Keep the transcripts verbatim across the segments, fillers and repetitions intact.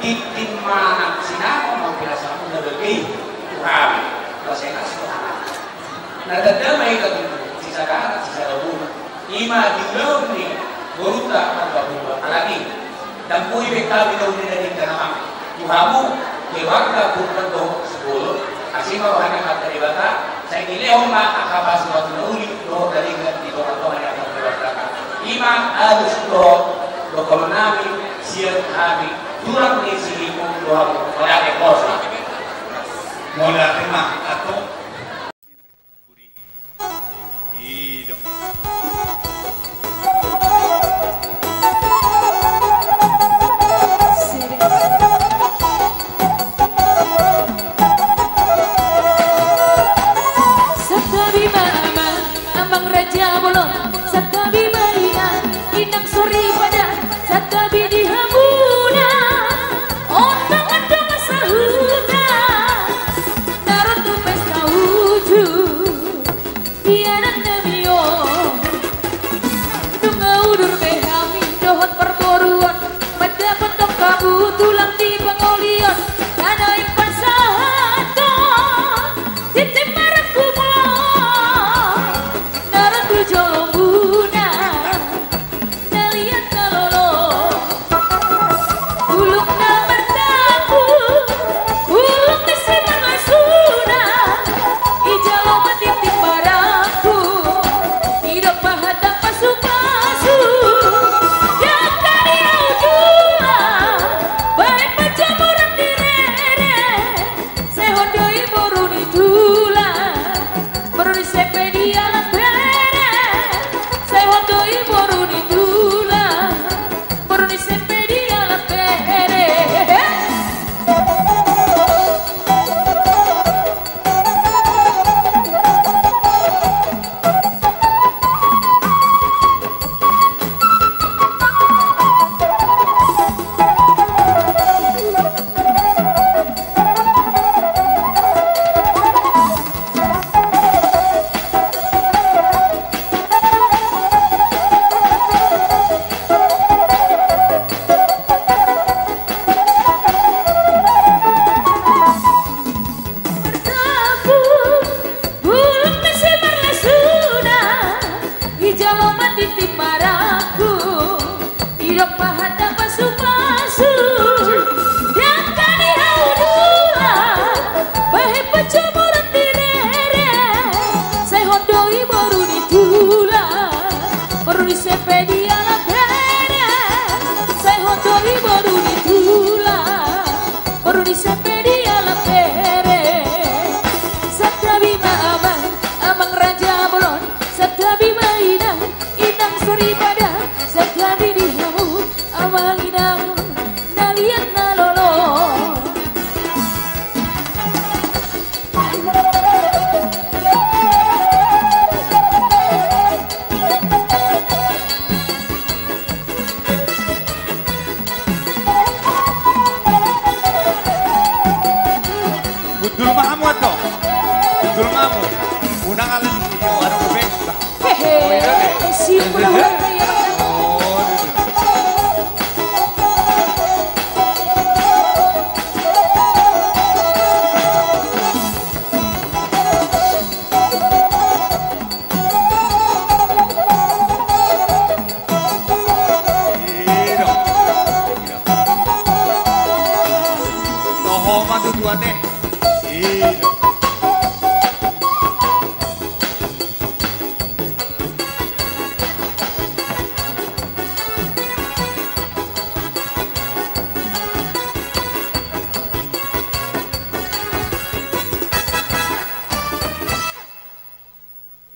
tintin manang sinamot ma pinasahatna bage i tu hami. Mauliate ma tu hami. Na tanda ma i tu sisada, sisada boru. I ma di ulaon ni borunta Marga Purba. Alani i, ndang boi be hami na uli na denggan amang tu hamu keluarga Purba dohot sibolon. Asi ma roha ni Amanta Debata, sai dilehon ma angka pasupasu na uli dohot na denggan di tongatonga ni angka keluarga. I ma alus dohot dohonon nami sian hami tulang ni si Ipung tu hamu. Mauliate, pos ma. Mauliate ma, Atu. I do. Santabi ma amang, amang raja bolon, santabi ma inang, inang soripada, santabi di hamuna, ondang-ondang sahuta, na ro tu pesta uju. Ianakhonnami on, nunga udur be hami dohot parboruon, mandapothon hamu tulang di pangolion, na naeng pasahathon tintin marangkup on, na ro tu jolomuna. Na liat na lolo, ulok na martampuk, ulok ni sipangasuna, dijalo ma tintin marangkup, didok ma hata pasupasu, dangka ni ahu tulang, baen ma Dul ma hamu, Anto. Dul ma hamu. Unang ala ni, iyo, anu, bebe. Hehe. Oh, iya, deh. Siap, udah, udah, iya, udah. Oh, iya, iya. Toho ma tujuanna. I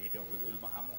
do, betul ma hamu.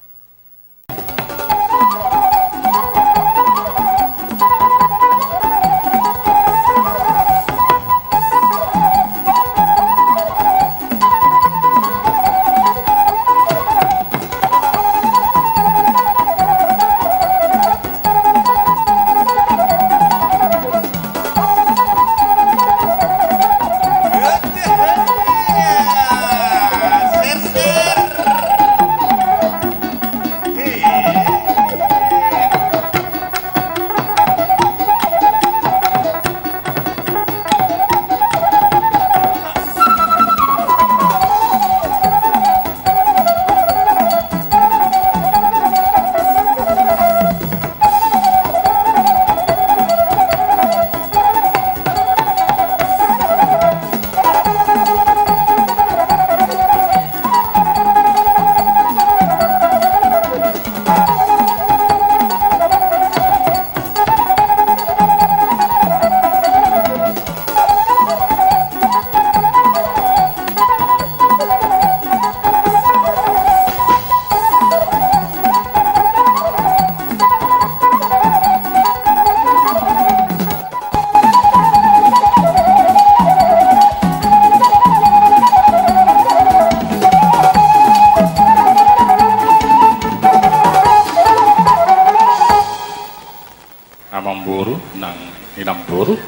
Amangboru nang inangboru,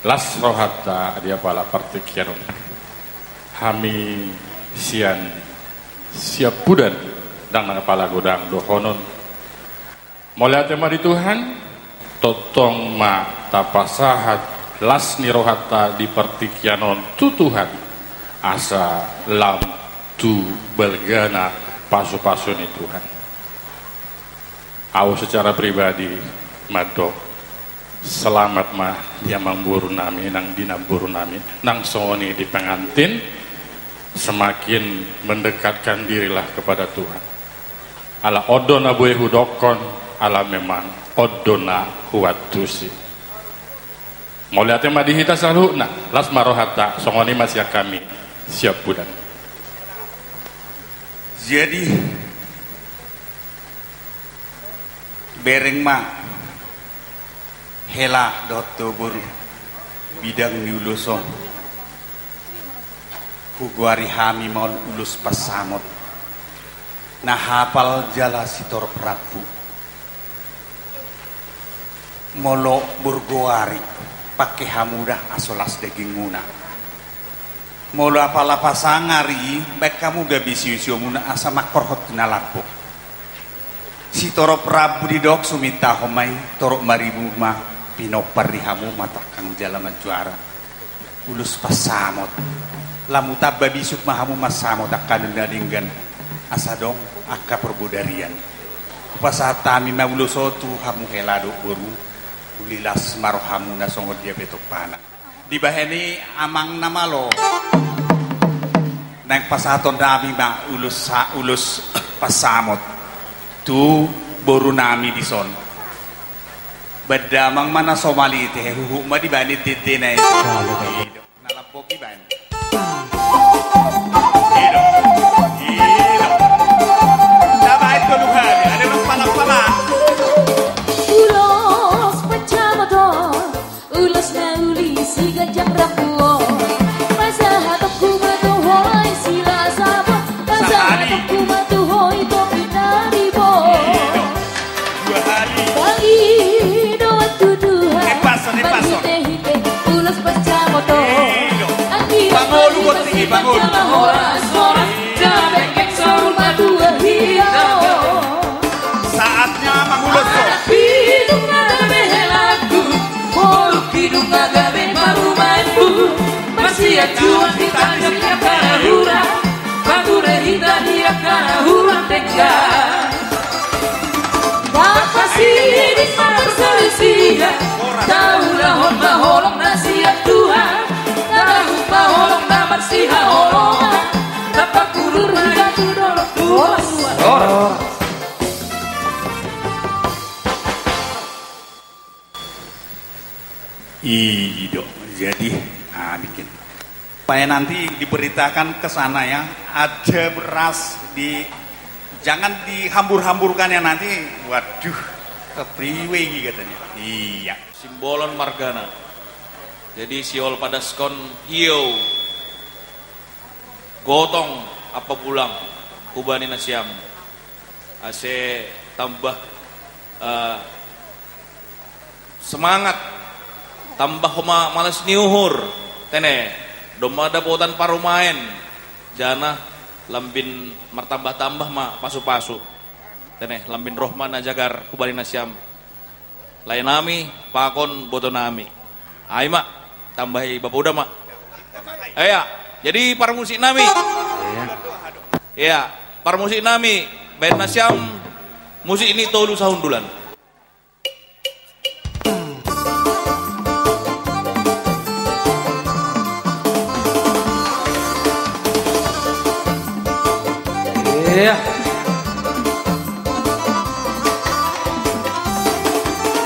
las rohanta di apala partingkian on. Hami sian Siampudan ndang na apala godang dohonon. Mauliate ma di Tuhan, tongtong ma tapasahat las ni rohanta di partingkian on tu Tuhan, asa lam tu balgana pasupasu ni Tuhan. Au secara pribadi mandok selamat ma di amangboru nami nang di inangboru nami, nang songon i di pengantin, semakin mendekatkan dirilah kepada Tuhan. Ala on do na boi hudokkon, ala memang on do na huantusi. Mauliate ma di hita saluhutna, las ma rohanta, songon i ma sian hami Siampudan. Jadi, bereng ma hela dohot tu boru bidang ni ulos on. Hugoari hami ma on ulos pansamot na hapal jala sitorop rambu. Molo burgoari, pangke hamu da aso las dagingmuna. Molo apala pasangari, baen hamu gabe siusiumuna asa mangkorhon tu na lambok. Sitorop rambu didok sumintahon ma i, torop maribu ma pinompar di hamu ma tangkang jala manjuara. Ulos pansamot. Lam hutamba bisuk ma hamu mansamot angka na denggan asa adong angka parbodarian. Hupasahat hami ma ulos on tu hamu hela dohot boru. Uli las ma rohamuna songon dia pe tompana. Dibahen i amangna ma olo. Naeng pasahaton hami ma ulos sa-, ulos pansamot tu boru nami dison. Baen damang ma na so malite, huhut ma dibahen i tete na i. Salut. I do. Na lambok i baen. I do. I do. Na baen tolu hali, ada nang pala-pala. Ulos pansamot on, ulos na uli siganjang rambu on. Pasahatonku ma tu ho i Silasabon, pasahatonku ma tu ho i topi taribon. I do. Dua hali. Pangidoan tu Tuhan. Epason, epason. Marhite-hite ulos pansamot on. I do. Anggiat pangolu marlipat Bangun. Horas, horas, jala bengkek saur matua hian. Saatnya mangulos, so. Anak bidung na gabe helangku, boru bidung na gabe parumaenku. Marsianjuan hita di angka na hurang, pature hita di angka na hurang denggan. Tapasiding ma parsalisian, taulahon ma holong na sian Tuhan, tahut ma holong na marsihaholongan, tapangkurup ma hita tu dolok tuas. Horas. I do, jadi, ah, bikin. Supaya nanti diberitakan ke sana ya, ada beras di, jangan dihambur-hamburkan ya nanti, waduh, kepriwe iki katanya. Iya. Simbolon margana. Jadi siol padaskon hiou. Gotong apa bulang hubani nasiam. Ase tambah, eh, semangat, tambah ma malas ni uhur, tene, domma dapotan parumaen, jana lambin martambah-tambah ma pasu-pasu, tene, lambin roh ma na jagar hubani nasiam. Lae nami, pakon boto nami. Ai ma, tambahi bapoda ma. Iya, jadi parmusik nami. Iya, parmusik nami, baen nasiam musik ni tolu sahundulan. Iya.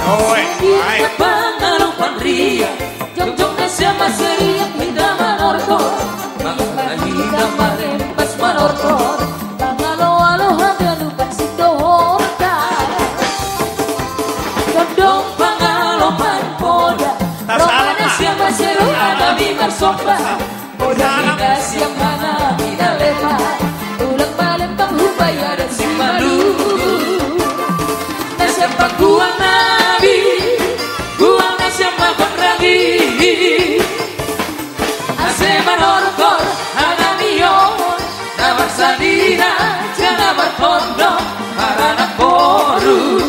Oi, oi. Pangalo panria, jongjong nasiam ma seriak hita manortor. Mangala hita marempas manortor. Pangalo-alo haganupan sidohonta. Tondong pangalo panggoda. Roha nasiam ma sero hami marsomba. Poda ni nasiam ma na pinalepa. Tulang Palembang hubai adat Simalungun. Nasiam ma gual nami, gual nasiam ma gonragi. Ase manortor hami on, na marsanina jala martondong maranak boru.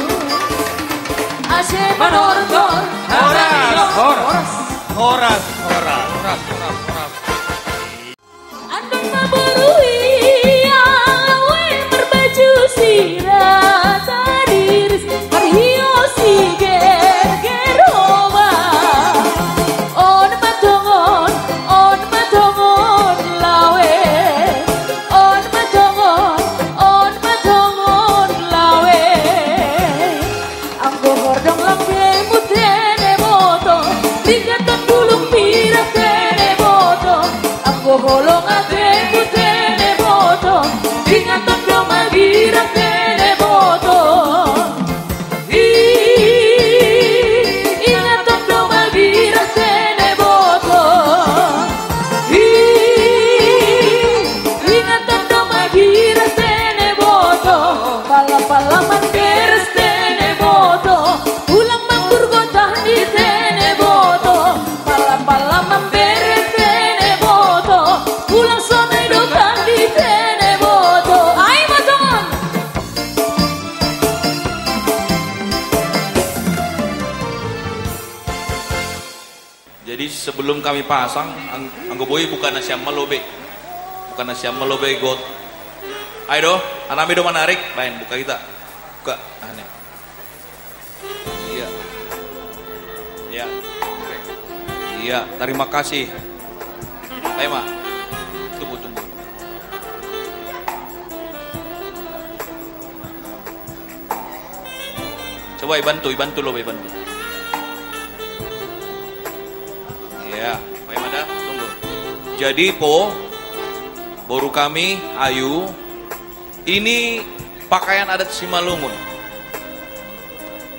Ase manortor hami on. Horas, horas, horas, horas. Andang ma boru i, awe marbaju sira tariris, marhio sigerger homa. On ma tongon, on ma tongon lawe. On ma tongon, on ma tongon lawe. Anggo hordong lambemu tene boto, ringaton bulung pirak tene boto. Anggo holong atemu tene boto, ringaton do magira tene boto. Ii, ringaton do magira tene boto. Ii, ringaton do magira tene boto. Pala-pala mamberes tene boto, ulang manggur gotah ni tene boto. Pala-pala mamberes tene boto, ulang sonai dokah ni tene boto. Ai ma tongon. Jadi sebelum kami pasang, ang-, anggo boi buka nasiam ma lobe. Buka nasiam ma lobe got. Ai do, anami do manarik, baen buka hita. Buka, ane. Iya. Iya. Iya, terima kasih. Ai ma. Tunggu, tunggu. Coba ibantu, ibantu lobe, ibantu. Iya, baen ma da, tunggu. Jadi Po, boru kami, Ayu, ini pakaian adat Simalungun.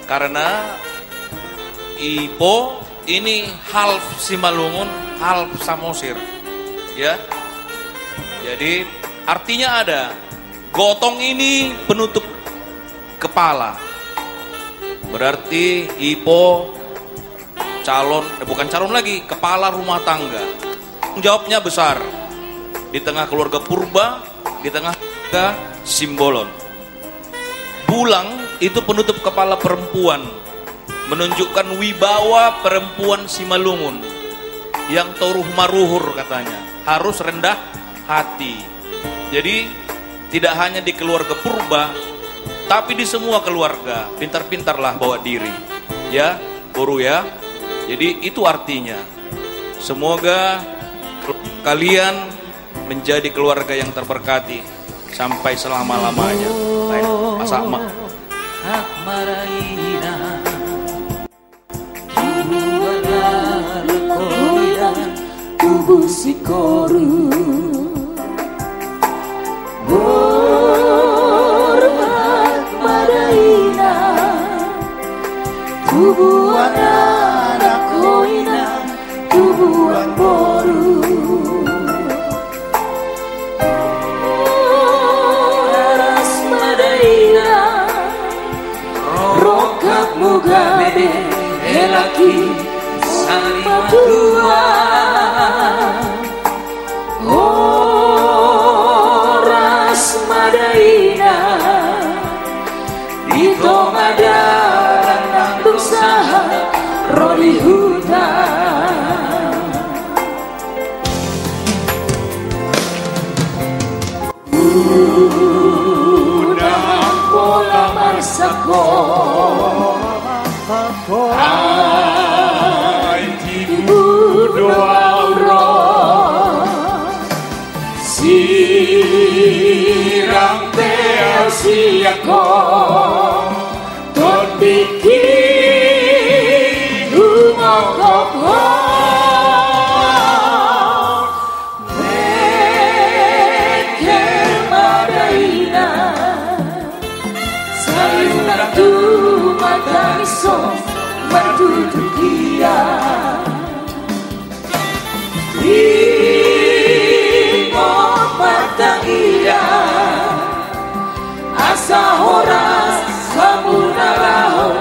Karena Ipo ini half Simalungun, half Samosir. Ya. Jadi artinya ada. Gotong ini penutup kepala. Berarti Ipo calon, eh, bukan calon lagi, kepala rumah tangga. Tanggung jawabnya besar. Di tengah keluarga Purba, di tengah keluarga Simbolon. Bulang itu penutup kepala perempuan, menunjukkan wibawa perempuan Simalungun yang toruh maruhur katanya, harus rendah hati. Jadi, tidak hanya di keluarga Purba, tapi di semua keluarga, pintar-pintarlah bawa diri. Ya, boru ya. Jadi, itu artinya. Semoga kalian menjadi keluarga yang terberkati sampai selama-lamanya. Baik, Mas Ahmad. Tubu sikoru. Boru Ahmad Dainang. Tubuan anak ho inang, tubuan boru. Horas ma dainang, rongkapmu gabe hela saur matua. Horas ma dainang, di tonga dalan nang dung sahat ro di huta. Unang pola marsakkon, ai tibu do au ro. Sirang pe au sian ho, tondingki humophop ho. Mengkel ma dainang, sai unang tung martangis ho martutur hian. Ingot martangiang, asa horas hamu na laho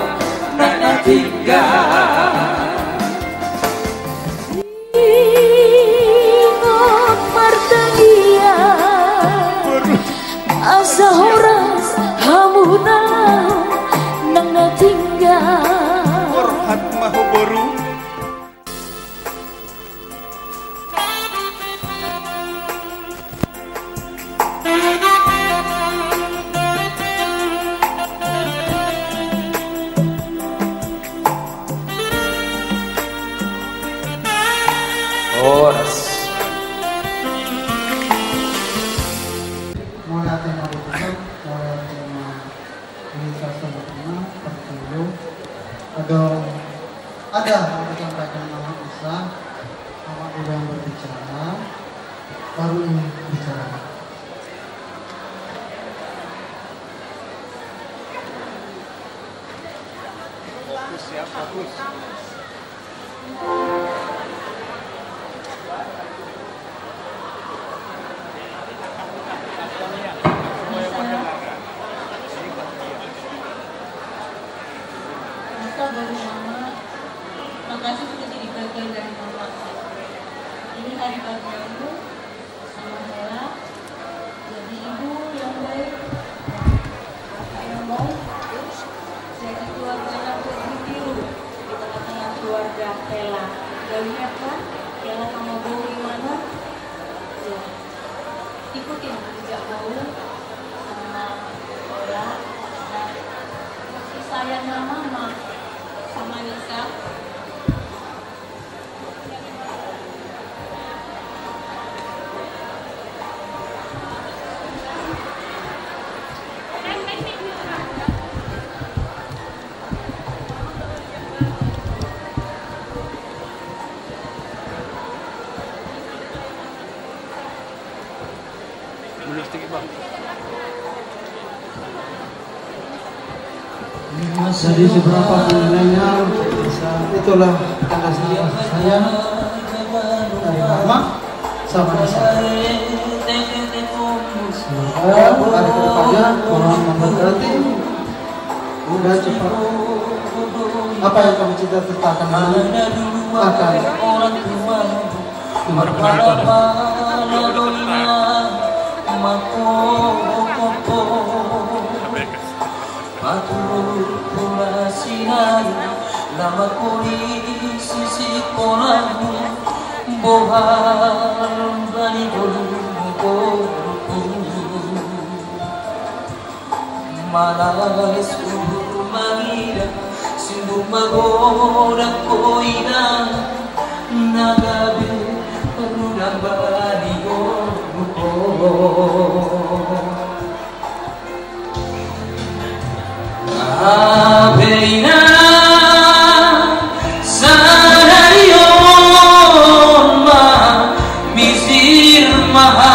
nang na tinggal. Ingot martangiang, asa horas hamu na laho nang na tinggal. Borhat ma ho boru. Horas. Mauliate ma di Tuhan, mauliate ma di sasama-sama, parjolo. Adong, ada yang disampaikan Mama Isa, Mama udah berbicara, baru ini bicara. Bagus ya, bagus. Masa baru mama, makasih sudah jadi bagian dari mama. Ini hari bahagiamu. Sama hela, jadi ibu yang baik, yang mau, jadi keluarga yang bergitiru di tengah-tengah keluarga hela. Udah lihat kan, hela sama boru di mana? Ya. Ikutin jejak boru sama hela, nah, kasih sayang mama sama Nisa. Jadi seberapa nilainya, itulah tanda sayang saya dari mama sama Nisa. Semoga hari kedepannya Tuhan memberkati dan cepat apa yang kamu cita-citakan akan Berkenan. Ala do inang mangkophopho, paturut pola sinai, lamangkon i sisip pola, bohal bani ngolum boru. Malas uhum mangida, sindur magodang ho inang, na gabe rudang bani ngolum ho. Hape inang sadari on ma misir ma ha,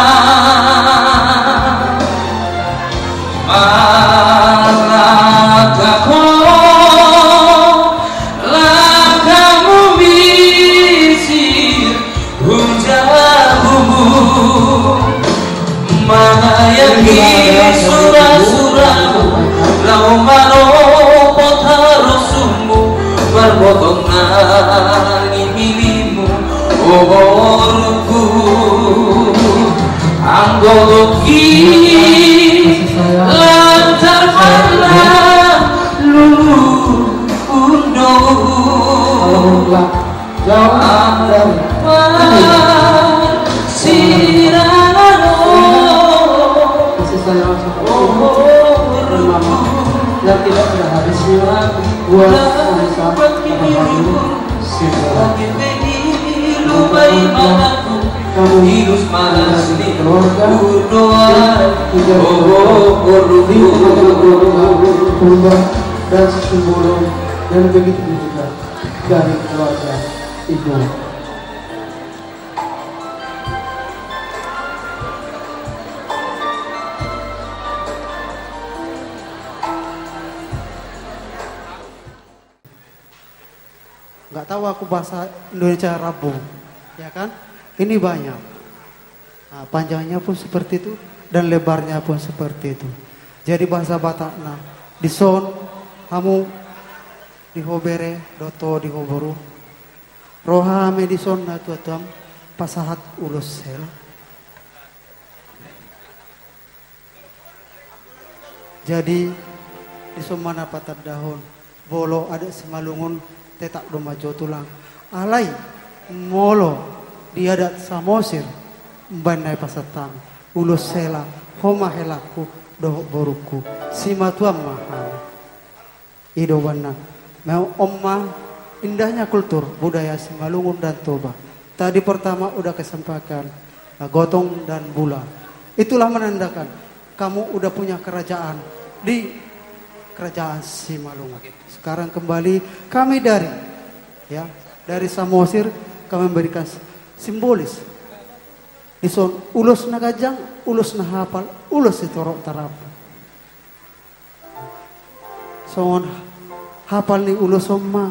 marlangka ho, langkamu misir, hun jabumu. Mangayaki sura-suramu, laho manopot harosmu, marbotong na nipilihmu, o boruku. Anggo gok i lantar marlalu, undo. Jauh dari kasih sayang seperti itu, yang tidak ada habisnya buat Anissa Rahayu Sindoro. Kamu menjadi keluarga yang tidak keluarga Purba dan Simbolon, dan begitu juga dari keluarga Ibu. Nggak tahu aku bahasa Indonesia rambu, ya kan? Ini banyak. Nah, panjangnya pun seperti itu dan lebarnya pun seperti itu. Jadi bahasa Batakna, dison hamu di ho bere dohot di ho boru, ro hami dison na tuatuam pasahat ulos hela. Jadi dison ma na patandahon, molo adat Simalungun tetap do manjou tulang. Alai molo di adat Samosir, umbaen na ipasahat hami, ulos hela, ho ma helangku dohot borungku, simatuam ma hami. I do umbaenna. Memang on ma indahnya kultur budaya Simalungun dan Toba. Tadi pertama udah kesampaikan, nah, gotong dan bula. Itulah menandakan kamu udah punya kerajaan di kerajaan Simalungun. Sekarang kembali kami dari, ya, dari Samosir, kami memberikan s-, simbolis. Dison ulos na ganjang, ulos na hapal, ulos sitorop tarapul. Songon hapal ni ulos on ma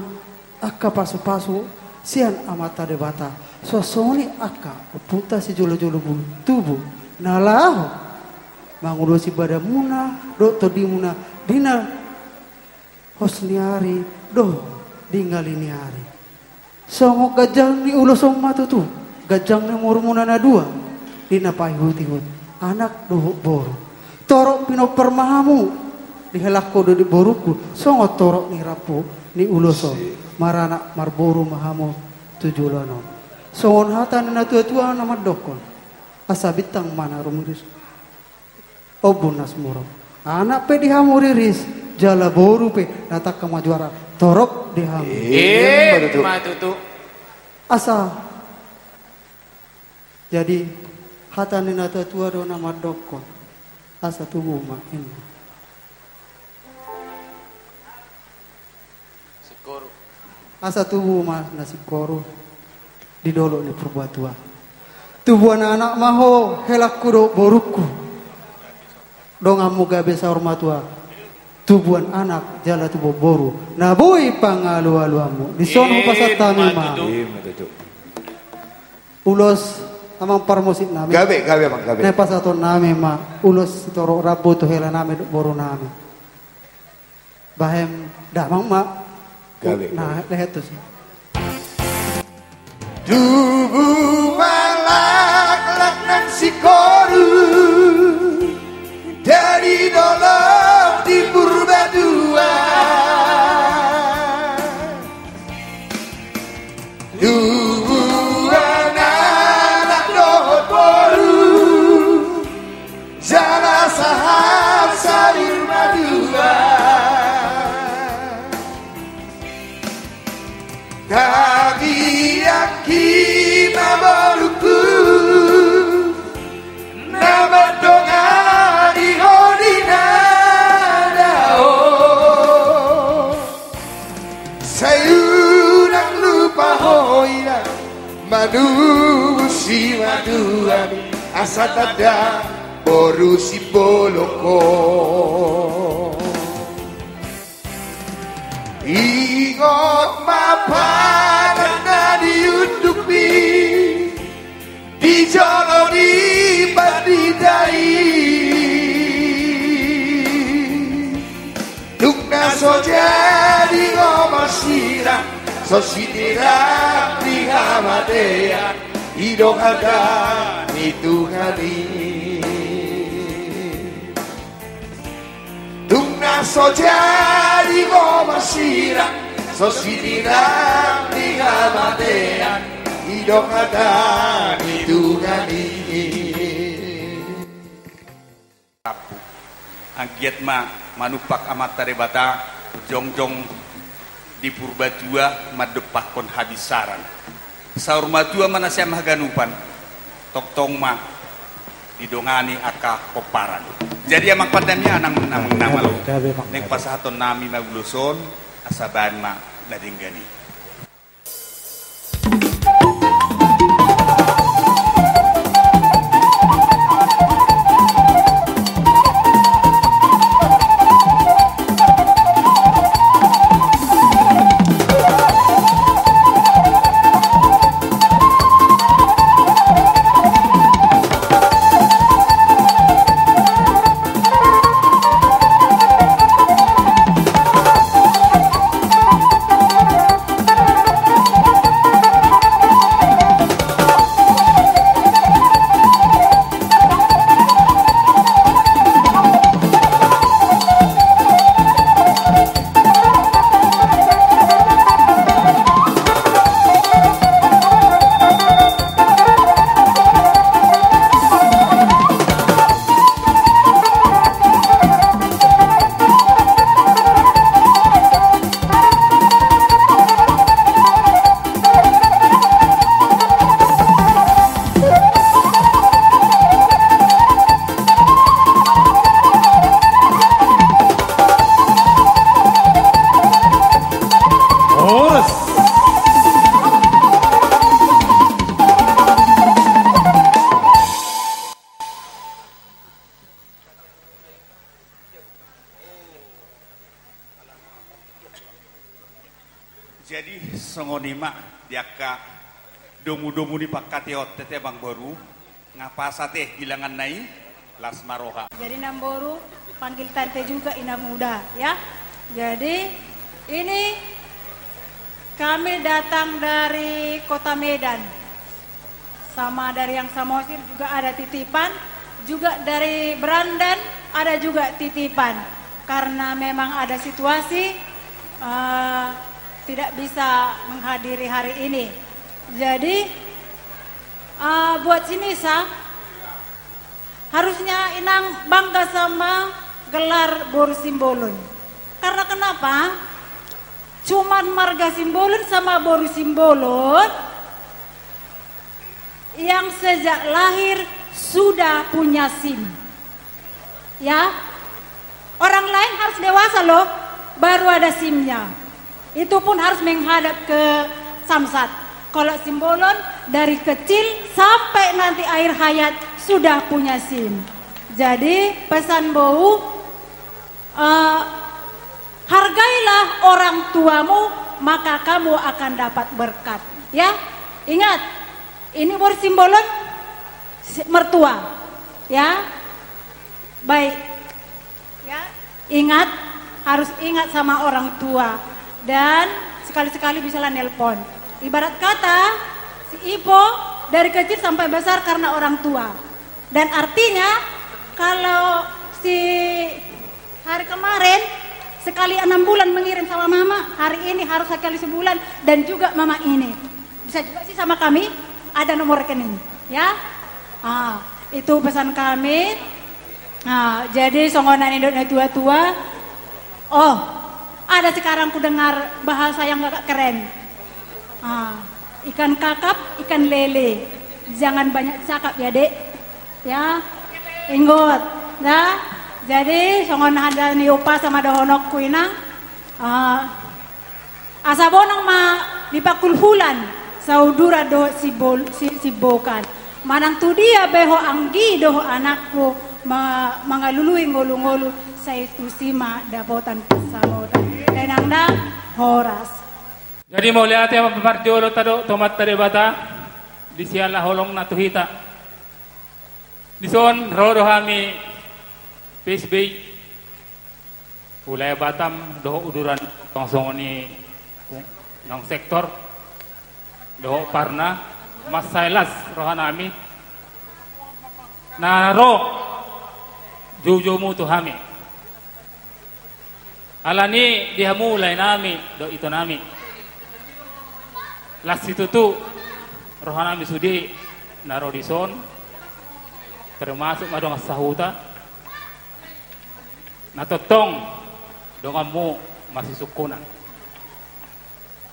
angka pasupasu sian Amanta Debata. Songon i angka ompunta sijolojolo tubu na laho mangulosi badanmuna dohot tondimuna di na hos ni ari dohot di ngali ni ari. Songon ganjang ni ulos on ma tutu ganjang ni umurmuna na dua di na paihutihut anak dohot boru. Torop pinompar ma hamu di helangku dohot di borungku, songon torop ni rambu ni ulos on, maranak marboru ma hamu tu joloan on. Songon hata ni na tuatua na mandokkon, asa bintang ma na rumiris, ombun na sumurung. Anak pe di hamu riris, jala boru pe na tangkas majuara, torop di hamu. Ima tutu. Asa, jadi hata ni na tuatua do na mandokkon, asa tubu ma inna. Singkoru. Asa tubu ma na singkoru di dolok ni Purbatua. Tubuan anak ma ho helangku dohot borungku. Donganmu gabe saur matua. Tubuan anak jala tubuan boru na boi pangalualuanmu. Dison hupasahat hami ma. Ima tutu. Ulos amang parmusik nami. Gabe, gabe amang, gabe. Na pasahaton nami ma ulos sitorop rambu tu hela nami dohot boru nami. Bahen damang ma. Gabe, na, gabe. Lehet tusi. Tubu ma laklak Manusi matua ni asa tanda boru Simbolon ho. Ingot ma pangan na di undukmi di jolo ni pandita i. Dung na so jadi ho marsirang, so sinirang ni hamatean, i do hata ni Tuhan i. Dung na so jadi ho marsirang, so sinirang ni hamatean, i do hata ni Tuhan i. Anggiat ma manumpak Amanta Debata, jongjong di Purbatua mandompakkon habinsaran. Saur matua ma nasiam haganupan, tongtong ma didongani angka pomparan. Jadi amang pandamian, amang na malo, naeng pasahaton nami ma ulos on, asa baen ma na denggan i. Jadi songon i ma di angka domu-domu ni pangkataion, ate, amangboru, nga pas ate bilanganna i, las ma roha. Jadi namboru, panggil tante juga, ina muda, ya. Jadi ini kami datang dari kota Medan. Sama dari yang Samosir juga ada titipan, juga dari Berandan ada juga titipan. Karena memang ada situasi, eh, tidak bisa menghadiri hari ini. Jadi, eh, buat si Nisa, harusnya Inang bangga sama gelar Boru Simbolon. Karena kenapa? Cuman marga Simbolon sama Boru Simbolon yang sejak lahir sudah punya SIM. Ya, orang lain harus dewasa loh, baru ada SIM-nya. Itu pun harus menghadap ke Samsat. Kalau Simbolon dari kecil sampai nanti akhir hayat sudah punya SIM. Jadi pesan Boru, eh, hargailah orang tuamu, maka kamu akan dapat berkat. Ya, ingat, ini Boru Simbolon si-, mertua. Ya, baik. Ya, ingat, harus ingat sama orang tua. Dan sekali-sekali bisalah nelpon. Ibarat kata, si Ipo dari kecil sampai besar karena orang tua. Dan artinya, kalau si hari kemarin sekali enam bulan mengirim sama mama, hari ini harus sekali sebulan dan juga mama ini. Bisa juga sih sama kami, ada nomor rekening, ya. Ah, itu pesan kami. Ah, jadi songon na nidok ni natua-tua. Oh, ada sekarang kudengar bahasa yang agak keren. Ah, ikan kakap, ikan lele. Jangan banyak cakap ya, Dek. Ya, ingot, ya. Jadi songon hata ni upa sama dohononku, Inang. Ah, asa bonang ma di pangkulhulan, Sauduran dohot sibol-, si-, sibokan. Manang tu dia be ho anggi dohot anakku ma-, mangalului ngolu-ngolu, sai tusi ma dapotan pansamotan. Dainang, horas. Jadi mauliate ma parjolo tado tu Amanta Debata, di siala holongna tu hita. Dison ro do hami P S B I, wilayah Batam dohot uduran, tong songon i naung sektor dohot parna, mansai las rohanami na ro joujoumu tu hami. Alani di hamu laenami dohot itonami, las situtu rohanami sude na ro dison, termasuk ma dongan sahuta na tongtong donganmu masisungkunan.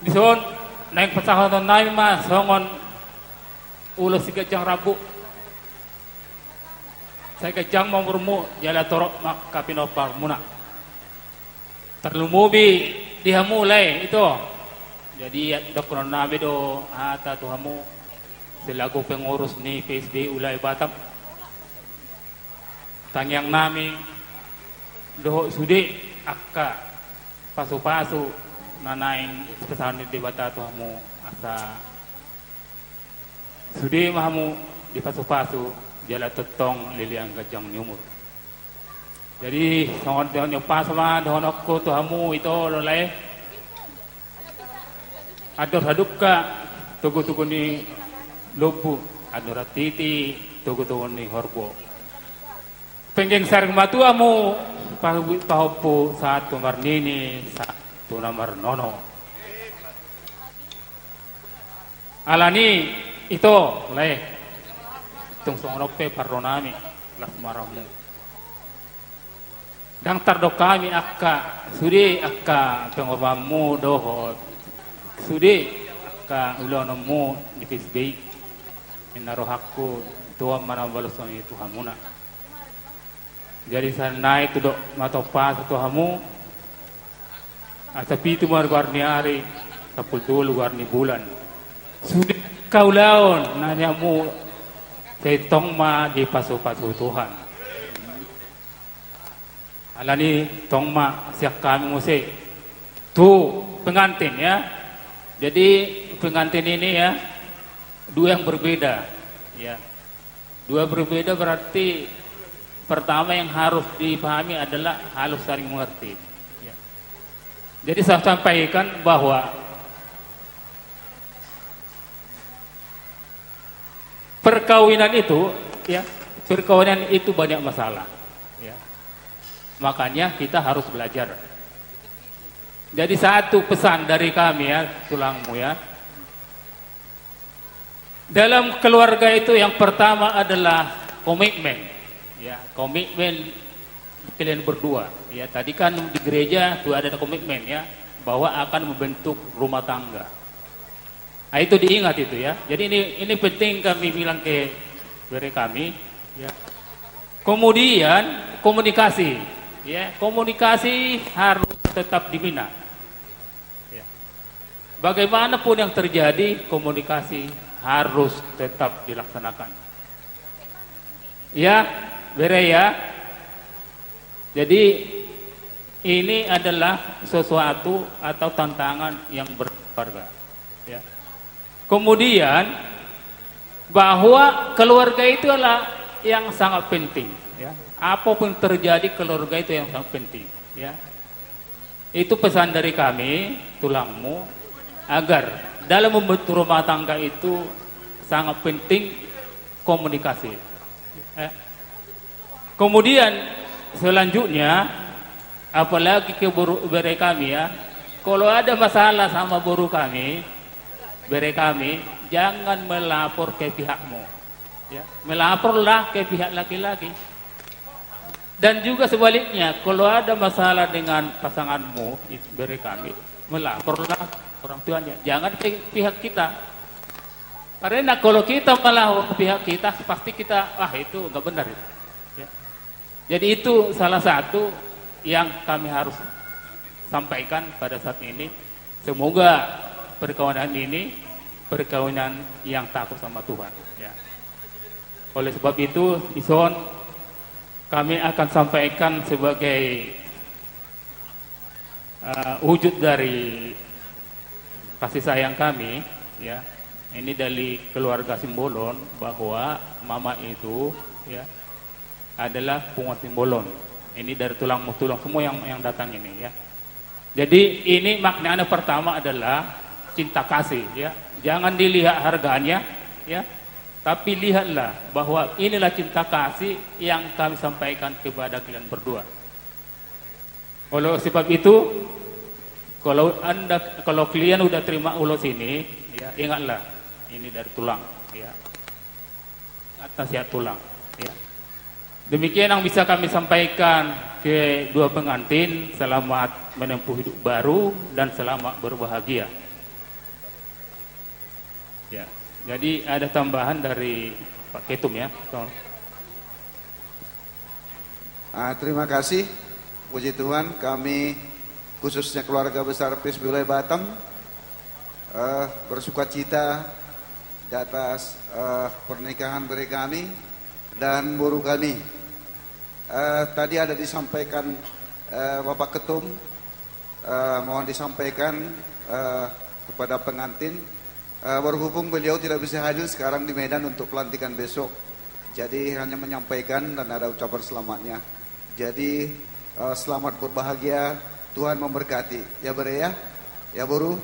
Dison naeng pasahatonnami ma songon ulos siganjang rambu. Sai ganjang ma umurmu jala torop ma angka pinomparmuna. Tarlumobi di hamu lae ito. Jadi dohononnami do hata tu hamu selaku pengurus ni P S B I wilayah Batam. Tangiangnami dohot sude angka pasupasu na naeng sipesahat ni Debata tu hamu, asa sude ma hamu dipasupasu jala tongtong leleng ganjang ni umur. Jadi songon dia ni pasu ma dohononku tu hamu ito, lae. Andor hadungka togu-togu ni lombu, andor hatiti togu-togu ni horbo. Penggeng sari matua hamu, pahu-, pahompu sahat tu marnini, sahat tu na marnono. Alani ito, lae, tung songon on pe parronami, las ma rohamu. Ndang tardok hami angka sude angka pengorbanmu dohot sude angka ulaonmu di P S B I. Ninna rohangku, Tuhan ma na mambalos songon i tu hamuna. Jadi sai nai tudok ma topa tu hamu. Asa pitu ma goar ni ari, sampulu tolu goar ni bulan. Sude angka ulaon na niamu, sai tong ma dipasupasu Tuhan. Alani tong ma sian hami muse tu pengantin, ya. Jadi pengantin ini, ya, dua yang berbeda, ya. Dua berbeda berarti pertama yang harus dipahami adalah harus saling mengerti. Ya. Jadi saya sampaikan bahwa perkawinan itu, ya, perkawinan itu banyak masalah. Ya. Makanya kita harus belajar. Jadi satu pesan dari kami, ya, tulangmu, ya. Dalam keluarga itu yang pertama adalah komitmen. Ya, komitmen kalian berdua. Ya, tadi kan di gereja tuh ada komitmen, ya, bahwa akan membentuk rumah tangga. Nah, itu diingat itu, ya. Jadi ini, ini penting kami bilang ke bere kami, ya. Kemudian komunikasi, ya, komunikasi harus tetap dibina. Ya. Bagaimanapun yang terjadi, komunikasi harus tetap dilaksanakan. Ya, bere ya. Jadi ini adalah sesuatu atau tantangan yang berharga. Ya. Kemudian bahwa keluarga itu adalah yang sangat penting. Ya. Apapun terjadi, keluarga itu yang sangat penting. Ya. Itu pesan dari kami, tulangmu, agar dalam membentuk rumah tangga itu sangat penting komunikasi. Eh. Kemudian selanjutnya, apalagi ke boru, bere kami ya, kalau ada masalah sama boru kami, bere kami, jangan melapor ke pihakmu. Ya, melaporlah ke pihak laki-laki. Dan juga sebaliknya, kalau ada masalah dengan pasanganmu, bere kami, melaporlah orang tuanya. Jangan ke pihak kita. Karena kalau kita melapor ke pihak kita, pasti kita, ah, itu nggak benar itu. Ya. Jadi itu salah satu yang kami harus sampaikan pada saat ini. Semoga perkawinan ini perkawinan yang takut sama Tuhan, ya. Oleh sebab itu, ison kami akan sampaikan sebagai, eh, wujud dari kasih sayang kami, ya. Ini dari keluarga Simbolon, bahwa mama itu, ya, adalah punguan Simbolon. Ini dari tulang tulang semua yang yang datang ini, ya. Jadi, ini maknanya pertama adalah cinta kasih, ya. Jangan dilihat harganya, ya. Tapi lihatlah bahwa inilah cinta kasih yang kami sampaikan kepada kalian berdua. Oleh sebab itu, kalau anda, kalau kalian udah terima ulos ini, ya, ingatlah, ini dari tulang, ya. Ingat nasihat tulang, ya. Demikian yang bisa kami sampaikan ke dua pengantin, selamat menempuh hidup baru dan selamat berbahagia. Ya, jadi ada tambahan dari Pak Ketum, ya. Tolong. Ah, terima kasih. Puji Tuhan, kami khususnya keluarga besar P S B Wilayah Batam, eh, bersukacita di atas, eh, pernikahan dari kami dan boru kami. Eh, tadi ada disampaikan, eh, Bapak Ketum, eh, mohon disampaikan, eh, kepada pengantin, eh, berhubung beliau tidak bisa hadir sekarang di Medan untuk pelantikan besok, jadi hanya menyampaikan dan ada ucapan selamatnya. Jadi, eh, selamat berbahagia, Tuhan memberkati. Ya, Bere, ya? Ya, Boru?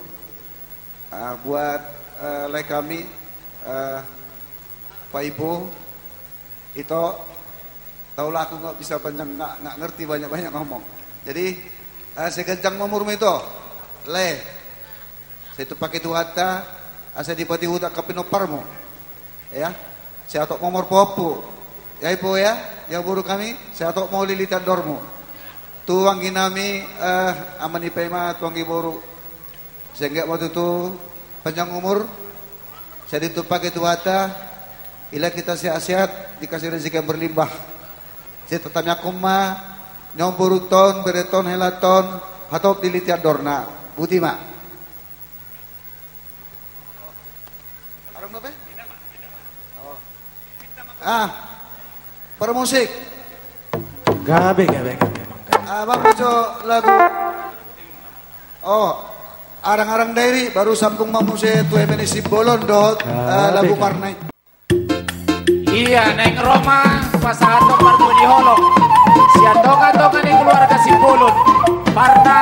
Eh, buat, eh, lae kami, eh, Pak Ipo, Ito, tahu lah aku nggak bisa panjang, nggak, nggak ngerti banyak-banyak ngomong. Jadi, eh, sai ganjang ma umurmu, Ito. Lae. Sai tumpaki Tuhanta, asa dipatihut angka pinomparmu. Ya, sai hatop ma umur pahompu. Ya, Ipo, ya, ya, boru kami, sai hatop ma uli litian dohormu. Tu anggi nami, eh, ama ni Pema, tu anggi boru. Sai anggiat ma tutu panjang umur, sai ditumpaki Tuhanta, ilang hita sehat-sehat, dikasih rezeki yang berlimpah. Sai tatamiangkon ma, ni on borunta on, berenta on, helanta on, hatop di litian dohorna. Boti ma. Adong dope? Oh. Ah, permusik. Gabe, gabe, gabe, emang gabe. Ah, bang, muncul lagu. Oh, arang-arang dairi, baru sambung ma muse tu eme ni Simbolon dohot, eh, lagu Parna i. Ia naeng ro ma pasahathon marbunyi holong sian tonga-tonga ni keluarga Simbolon, Parna,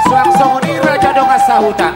suang songon i Raja Dongan Sahuta.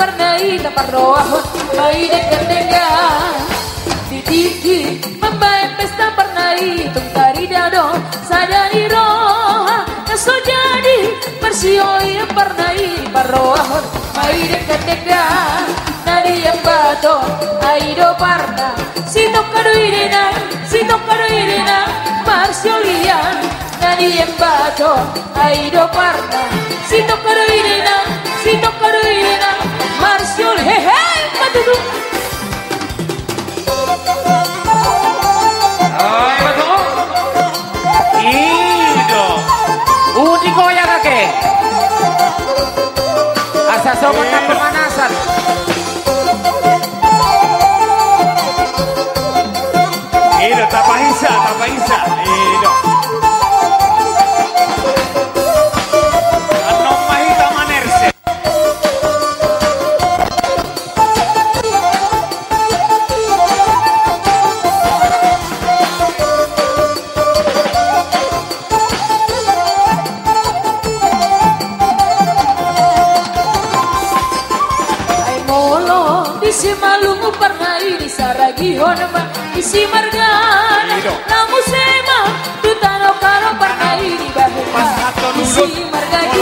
Parna i taparrohahon ma i denggan-denggan. Di tingki mambaen pesta parna i tung tarida do sada ni roha. Na so jadi marsiolian parna i diparrohahon ma i denggan-denggan. Na diambaton ai do parna, sitongka do i da inang, sitongka do i da inang marsiolian. Na diambaton ai do parna, sitongka do i da inang, sitongka do i da inang marsiolian. Hehe, ma tutu. Ai, ma tutu. I do. Undi goyang ake. Asa songon na pemanasan. I do, tapahinsa, tapahinsa. I do. Annon ma hita manerse. Ai molo disi malungun parna i disaragihon ma disi margana. I do. Na muse ma tu tano karo parna i dibahen ma disi margana.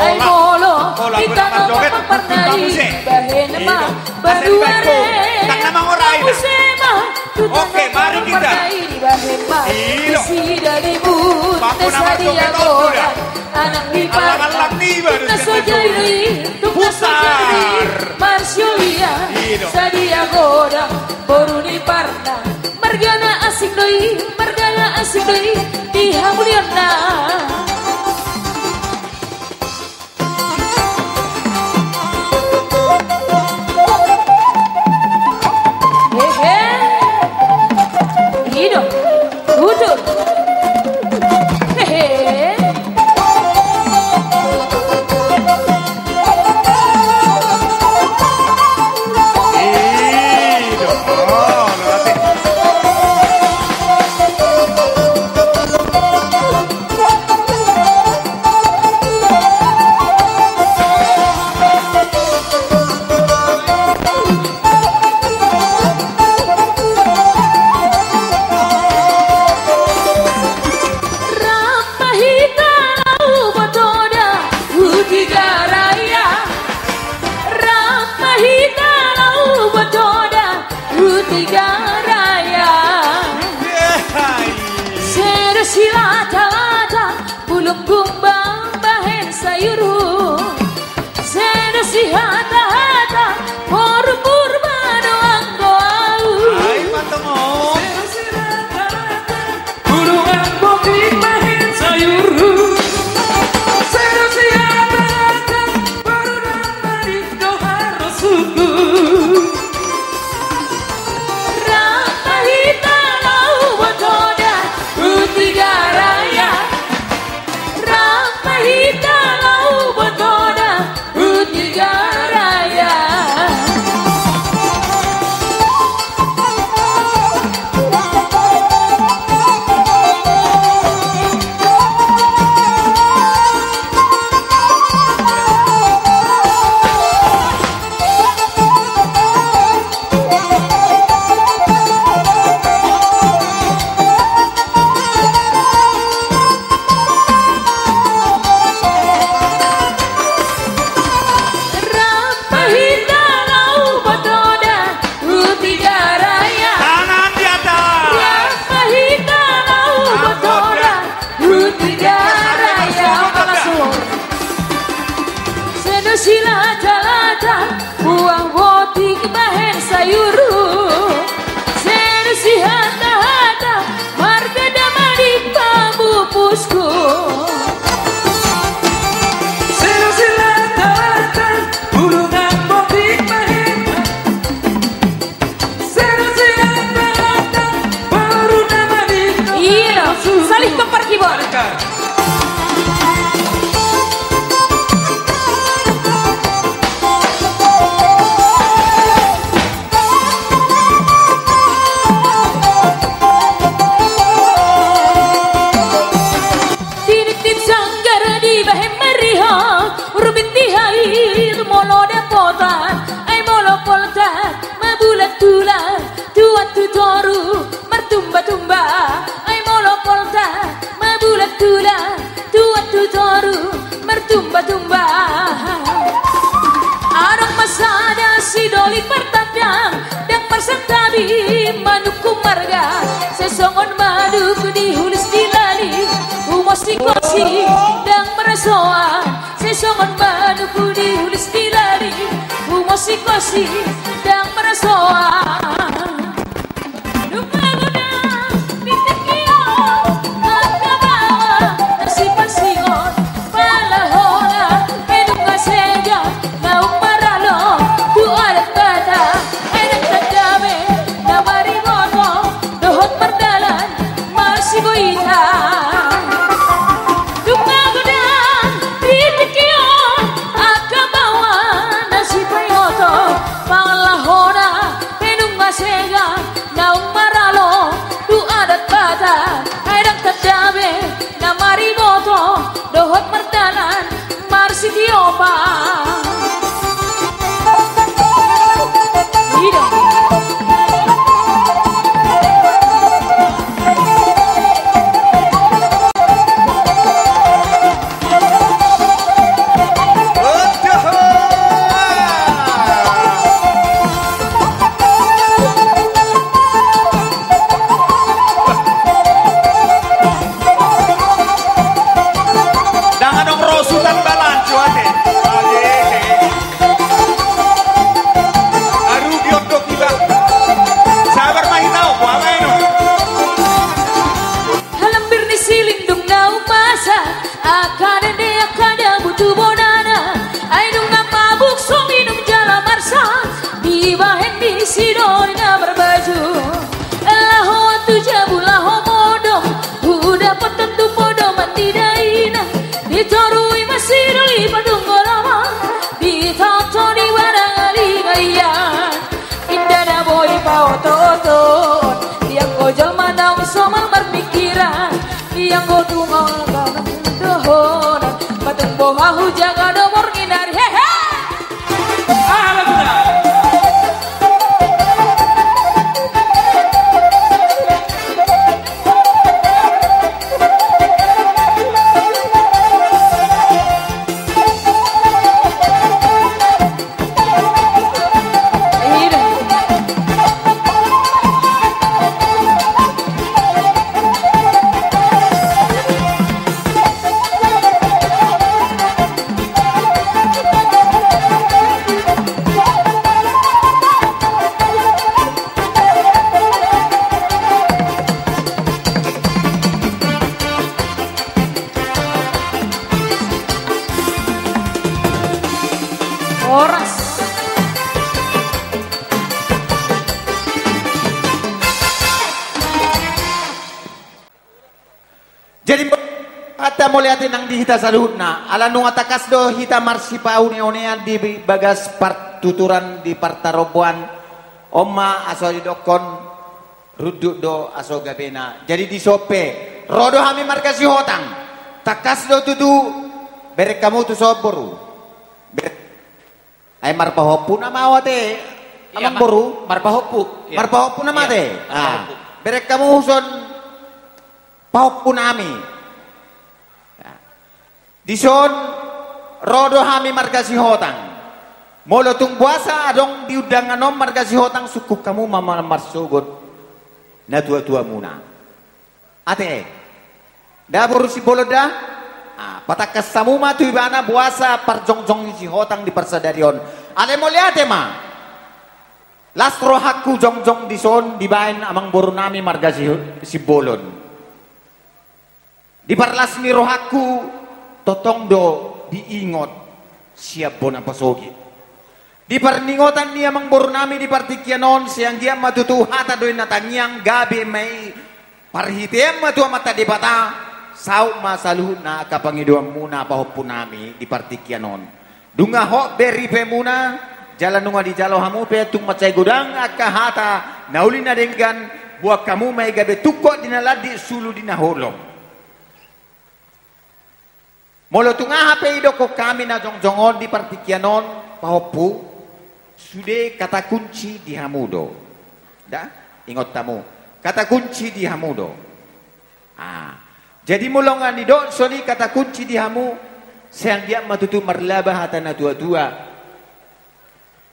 Ai molo di tano parna i dibahen ma baduare. Na muse ma tu tano karo parna i dibahen ma disi dalimun. Sadia godang anak ni parna, tung na so jadi, tung na so jadi marsiolian. Sadia godang boru ni parna. Margana asing do i, margana asing do i di hamulianna. Hehe. I do. Udur. Hehe. I do. Oh, lo latih. Rap ma hita laho botoda tu Tiga Raya. Rap ma hita laho botoda tu Tiga Raya. Sai do silata-lata bulung gumbang bahen sayurhu. Sai do sihata-hata boru Purba do anggo au. Ai, ma tutu. Sai do silata-lata bulung gumbang bahen sayurhu. Sai do sihata-hata boru Damanik do haroshu. Rap ma hita laho botoda tu Tiga Raya. Rap ma hita laho botoda tu Tiga Raya. Rap ma hita laho botoda tu Tiga Raya. Tangan di atas. Rap ma hita laho botoda tu Tiga Raya. Sai do silata-lata buah botik bahen sayurhu. Sai do sihata-hata marga Damanik pamupushu. Sai do silata-lata bulung botik bahen. Sai do sihata-hata boru Damanik. Iya, salihkon parkibor. Molo dapotan, ai molo poltak, mabulat-bulat, tuat tu toru, martumba-tumba. Ai molo poltak, mabulat-bulat, tuat tu toru, martumba-tumba. Adong ma sada sidoli partandang, ndang marsantabi manukku marga. Sai songon manuk diulis di lali, humosi-kosi ndang marsoan. Sai songon manuk diulis di lali, humosi-kosi ndang marsoan. Dung magodang di tingki on angka baoa na sipansingot, pala hona pe nunga sega naung maralo tu adat Batak. Ai ndang tanda be na mariboto dohot mardalan marsigoitan. Dung magodang di tingki on angka baoa na sipansingot, pala hona pe nunga sega naung maralo tu adat Batak. Ai ndang tanda be na mariboto dohot mardalan marsitiopan. I do. Ndang adong ro sutan balanjo ate. Ate. Arugi on do iba. Sabar ma hita on, boha ma i on. Halambir ni silindung na umpasa, angka dende angka dabu tu bonana. Ai nunga mabuk so minum jala marsa, dibahen di sidoli na marbaju. Laho tu jabu laho modom, hudapothon tu podoman ni dainang. Ditorui ma sidoli patung goloman, ditoto di badangan liga ia. Inda na boi paoto-otoon, di anggo jolma naung somal marpingkiran, di anggo tumangga dohonon, patung boha hujaga do borngin ari, hehe. Aha laguna? Horas. Jadi, hata mauliate nang di hita saluhutna, ala nunga tangkas do hita marsipaune-unean di bagas partuturan di partaromboan. On ma aso didokkon, runduk do aso gabena. Jadi dison pe, ro do hami marga Sihotang. Tangkas do tutu, bereng hamu tuson boru. Bereng. Ai marpahompu nama au ate, iya, amang boru? Marpahompu. Iya. Marpahompu nama ate. Iya, marpahompu. Ah. Bereng hamu tuson pahompu nami. Ya. Dison ro do hami marga Sihotang. Molo tung boasa adong di undangan on marga Sihotang, sungkun hamu ma marsogot natua-tuamuna. Ate. Da boru Simbolon da? Ah, patangkas hamu ma tu ibana boasa parjongjong ni Sihotang di parsadari on. Alai mauliate ma. Las rohangku jongjong dison dibaen amang boru nami marga Si-, Simbolon. Di parlas ni rohangku tongtong do diingot sian bona pasogit. Di parningotan ni amang boru nami di partingkian on, sai anggiat ma tutu hata do i na tangiang, gabe ma i parhitean ma tu Amanta Debata, saut ma saluhutna angka pangidoanmuna pahompu nami di partingkian on. Nunga hot be ripemuna, jala nunga dijalo hamu pe, tung mansai godang angka hata na uli na denggan, boan hamu ma i gabe tungkot di na landik, sulu di na holom. Molo tung aha pe didokkon hami na jongjong on di partingkian on, pahompu, sude kata kunci di hamu do. Da, ingot hamu, kata kunci di hamu do. Ah. Jadi molo nga didok songon i kata kunci di hamu, sai anggiat ma tutu marlaba hata na tua-tua.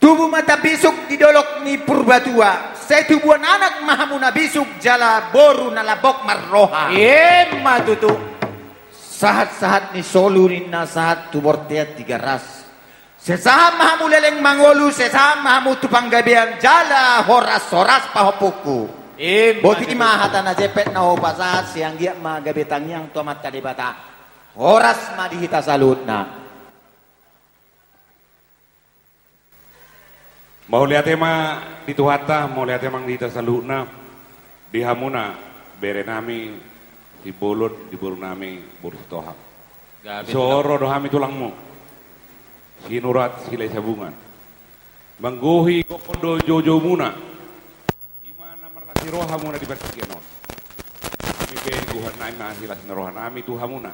Tubu ma tambisuk di dolok ni Purbatua, sai tubuan anak ma hamu na bisuk jala boru na lambok marroha. Ima tutu. Sahat-sahat ni solu ninna sahat tu bontean Tigaras. Sai sahat ma hamu leleng mangolu, sai sahat ma hamu tu panggabean jala horas-horas pahompungku. Ima tutu. Boti ma hata na jempek na hupasahat, sai anggiat ma gabe tangiang tu Amanta Debata. Horas ma di hita saluhutna. Mauliate ma di Tuhanta, mauliate ma di hita saluhutna, di hamuna berenami Simbolon, di borunami boru Sitohang. Gabe tulang. Songon ro do hami tulangmu, Sinurat Silahisabungan, manggohi gokhon dohot joujoumuna. Ima na marlas ni rohamuna di partingkian on. Hami pe gokhonnami ma silas ni rohanami tu hamuna.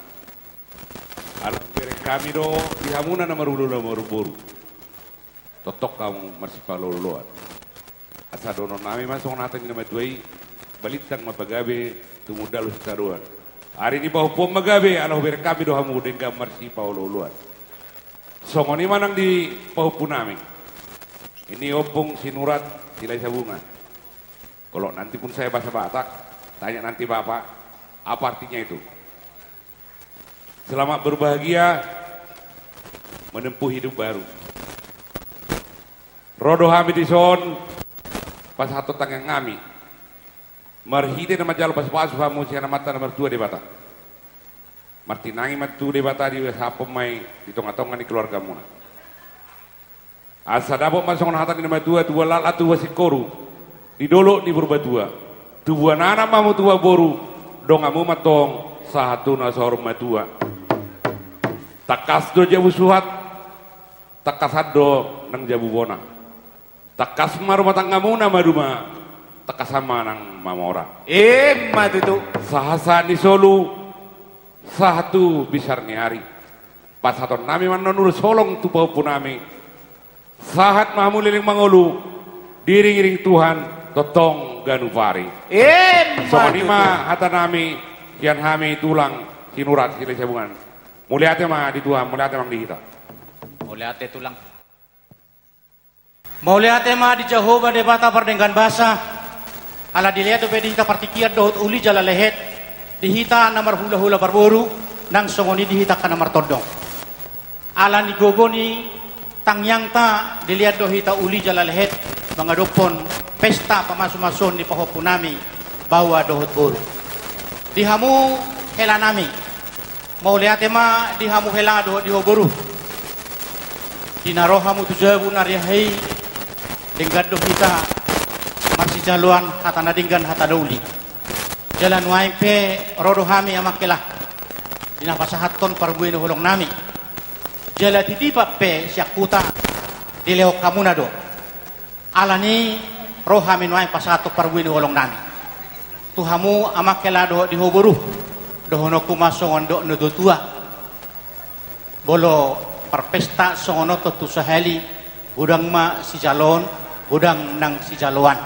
Ala hubereng hami do di hamuna na marhulahula marboru, tongtong hamu marsipaolooloan. Asa dohononnami ma songon hata ni na matua i: Balintang ma pagabe, tumundalhon sitadoan. Ari ni pahompuon ma gabe, ala hubereng hami do hamu denggan marsipaolooloan. Songon i ma nang di pahompunami. Ini Ompung Sinurat Silahisabungan. Kalau nanti pun saya bahasa Batak, tanya nanti Bapak, apa artinya itu? Selamat berbahagia, menempuh hidup baru. Ro do hami dison pasahathon tangiangnami marhite na manjalo pasupasu hamu sian Amanta na martua Debata. Martinangi ma tu Debata, dipasahathon ma i di tongatonga ni keluargamuna. Asa dapot ma songon hata ni na matua: Tubuan laklak tubuan singkoru di dolok ni Purbatua. Tubuan anak ma hamu tubuan boru, donganmu ma antong sahat tu na saur matua. Tangkas do jabu suhat, tangkasan do nang jabu bona. Tangkas ma rumah tanggamuna maduma, tangkasan ma nang mamora. Ima tutu. Sahatsahat ni solu sahat tu binsar ni ari. Pasahatonnami ma annon ulos holong tu pahompunami. Sahat ma hamu leleng mangolu, diiringiring Tuhan tongtong ganup ari. Ima tutu. Songon i ma hatanami sian hami tulang Sinurat Silahisabungan. Mauliate ma di Tuhan, mauliate ma di hita. Mauliate tulang. Mauliate ma di Jahowa Debata pardenggan basa, ala dilehon dope di hita partingkian dohot uli jala lehet, di hita na marhulahula marboru, nang songon i di hita angka na martondong. Ala ni gogo ni tangiangta dilehon do hita uli jala lehet mangadophon pesta pamasumasuon ni pahompunami baoa dohot boru. Di hamu helanami, mauliate ma di hamu hela dohot di ho boru. Di na ro hamu tu jabu na riahe i, denggan do hita marsijaloan hata na denggan, hata na uli. Jala nuaeng pe ro do hami amang hela di na pasahathon parbue ni holongnami. Jala titipan pe sian huta dilehon hamuna do. Alani ro hami nuaeng pasahathon parbue ni holongnami tu hamu amang hela dohot di ho boru. Dohononku ma songon dok ni natuatua: Molo parpesta songon on tontu sahali, godang ma sijaloon, godang nang sijaloan.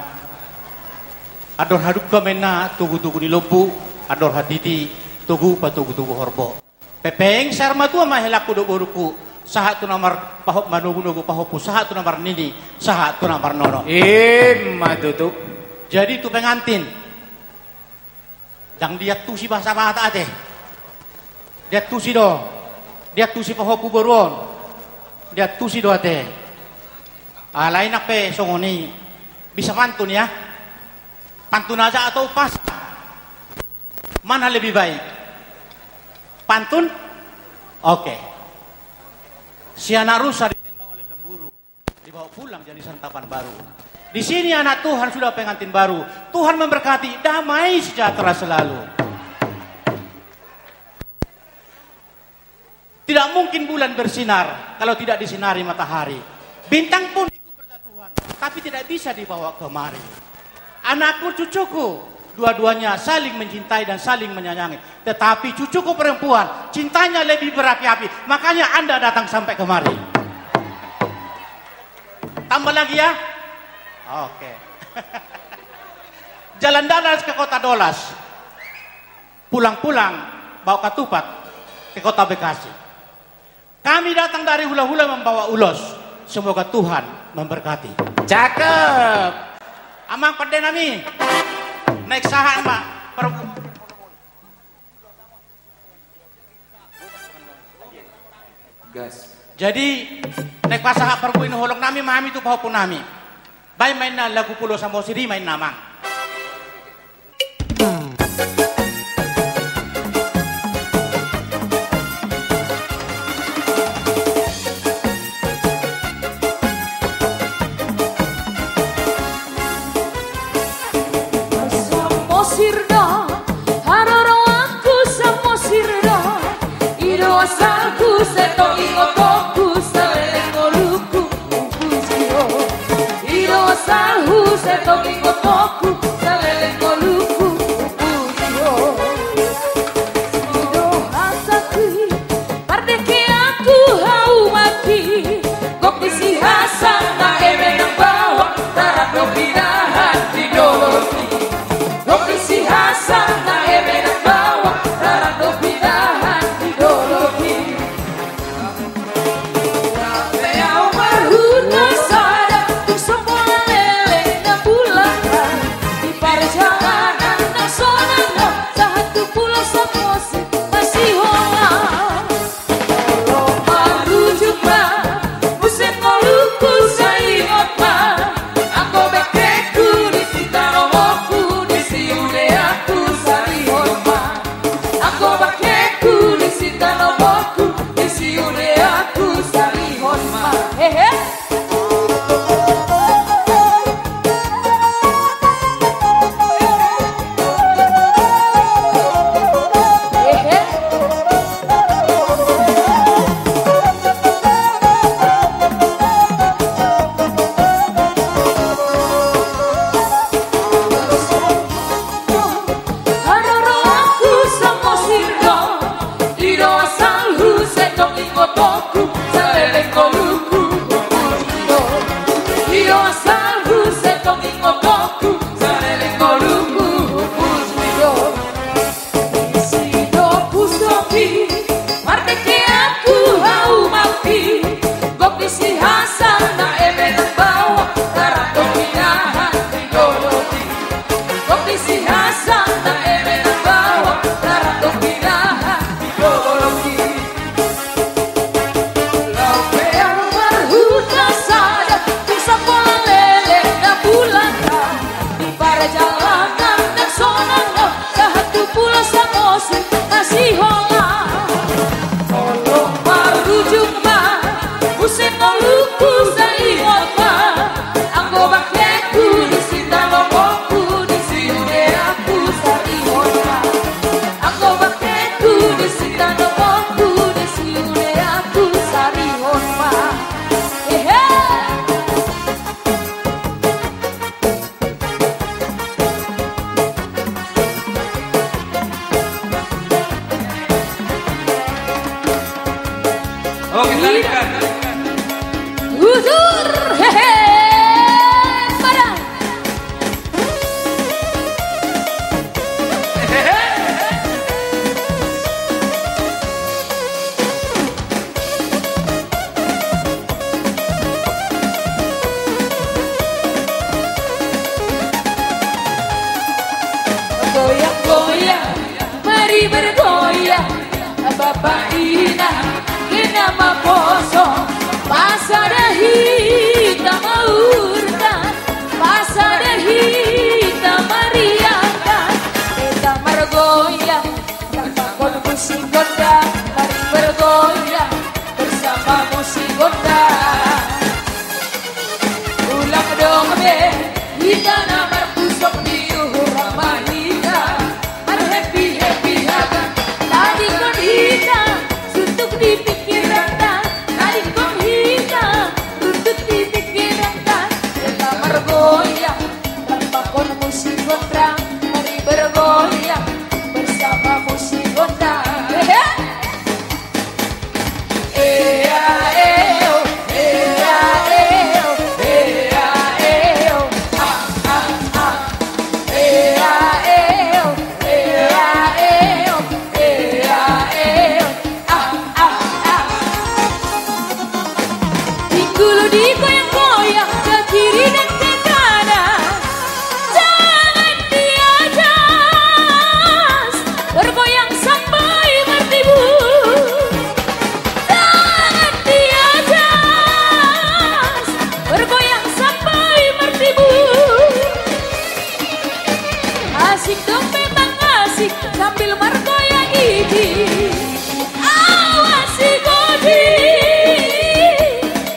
Andor hadungka ma inna togutogu ni lombu, andor hatiti togu patogutogu horbo. Pepeng saur matua ma helangku dohot borungku, sahat tu na mar-, paho-, manogunogu pahompu, sahat tu na marnini, sahat tu na marnono. Ima tutu. Jadi tu pengantin, ndang diantusi bahasa Batak ate. Diantusi do. Diantusi pahompu boru on. Diantusi do ate. Alai nang pe songon i, bisa pantun ya. Pantun aja atau pas? Mana lebih baik? Pantun? Oke. Si anak rusa ditembak oleh cemburu, dibawa pulang jadi santapan baru. Di sini anak Tuhan sudah pengantin baru. Tuhan memberkati, damai sejahtera selalu. Tidak mungkin bulan bersinar kalau tidak disinari matahari. Bintang pun ikut berjatuhan, tapi tidak bisa dibawa kemari. Anakku, cucuku, dua-duanya saling mencintai dan saling menyayangi. Tetapi cucuku perempuan, cintanya lebih berapi-api. Makanya Anda datang sampai kemari. Tambah lagi ya. Oke. Jalan-jalan ke Kota Dolas. Pulang-pulang bawa katupat ke Kota Bekasi. Kami datang dari hula-hula membawa ulos. Semoga Tuhan memberkati. Cakep. Amang pande nami. Naeng sahat ma parbu- Gas. Jadi, naeng pasahat parbue ni holong nami ma hami tu pahompu nami. Baen ma inna lagu Pulo Samosir i ma inna amang. Samosir do, haroroanku Samosir do. I do asalhu, sai tong ingotongku, saleleng ngolungku hupuji ho. I do asalhu, sai tong ingotongku, saleleng ngolungku hupuji ho. I do hasangku i, pardekeanku haumangki. Gok ni si hasang na eme nang bawang, rarang do pinahan di dolok i. Gok ni si hasang na eme nang bawang, rarang do pinahan di dolok i. Lape au marhuta sada, tung so pola leleng na bulan, di parjalanan na sonang on, sahat tu Pulo Samosir na sihola. Olo marujung ma, muse ngolungku sai ingot ma. Anggo bangkeku disi, tanomonku disi, udeanku sarihon ma. Anggo bangkeku disi, tanomonku disi, udeanku sarihon ma. Hehe. Haroroanku Samosir do, i do asalhu, sai tong ingotongku, saleleng ngolungku hupuji ho. I do asalhu, sai tong ingotongku, saleleng ngolungku hupuji ho. Disi do husongki, mardekeanku haumangki. Gok ni si hasang na eme nang bawang, rarang do pinahan di dolok i. Gok ni si hasang na eme nang bawang, rarang do pinahan di dolok i. Lape au marhuta sada, tung so pola leleng na bulan, di parjalanan na sonang on, sahat tu Pulo Samosir na sihola. Olo marujung ma, muse ngolungku sai ingot ma. Anggo bangkeku disi, tanomonku disi, udeanku sarihon ma. Anggo bangkeku disi, tanomonku disi, udeanku sarihon ma. Hehe. Oke, tarik, tarik. Bujur, hehe, pada. Goyang-goyang, mari bergoyang, Bapa inang, kena maposo, pasada hita maurta, pasada hita mariangka, hita margoyang, tanpa kol musik gondang, mari bergoyang bersama musik gondang. Ulang dong be, hita na marpusok di uhur ma hita, marhappy-happy haga, tadingkon hita, suntuk di pingkiranta, tadingkon Molo digoyang-goyang ke kiri dan ke kanan, jangan di atas, bergoyang sampai bertimbun. Jangan di atas, bergoyang sampai bertimbun. Asik dong, memang asik sambil margoyang ini. Awas si Godi,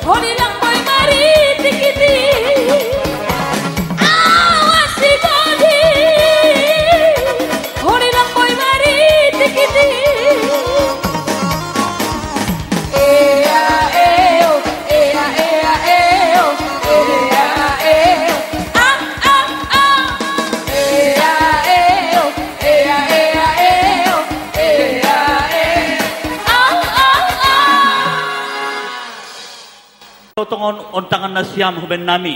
holi lang boi maritik-itik. Awas si Godi, holi lang boi maritik-itik. Ea, eo, ea, ea, eo, ea, eo. Ah, ah, ah. Ea, eo, ea, ea, eo, ea, eo. Ah, ah, ah. Tongtong on, on tangan nasiam hubaen nami.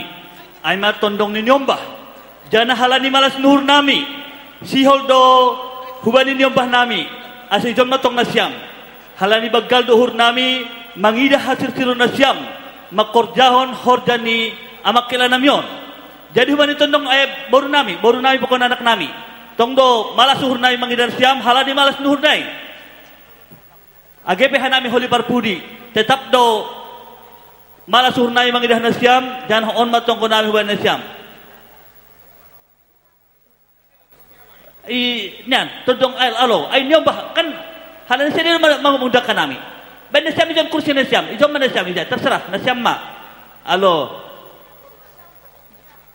Ai ma tondong ni niombah. Jala halani malas ni uhur nami, sihol do hubani niombah nami, asa ijon ma tong nasiam. Halani banggal do uhur nami mangidah hasirsirhon nasiam mangkorjahon horja ni amang hela nami on. Jadi hubani tondong, eh, boru nami, boru nami pokokna anak nami. Tong do malas uhur nami mangidah nasiam, halani malas ni uhur nai. Age pe hanami holi parpudi, tetap do malas uhur nami mangidah nasiam, jala on ma tonggo nami hubani nasiam. I, nian, tondong ael alo, ai niombah, kan halani sadia ma, ma, mangundangkan nami. Baen nasiam ijon kursi nasiam, ijon ma nasiam, ija, terserah, nasiam ma. Alo.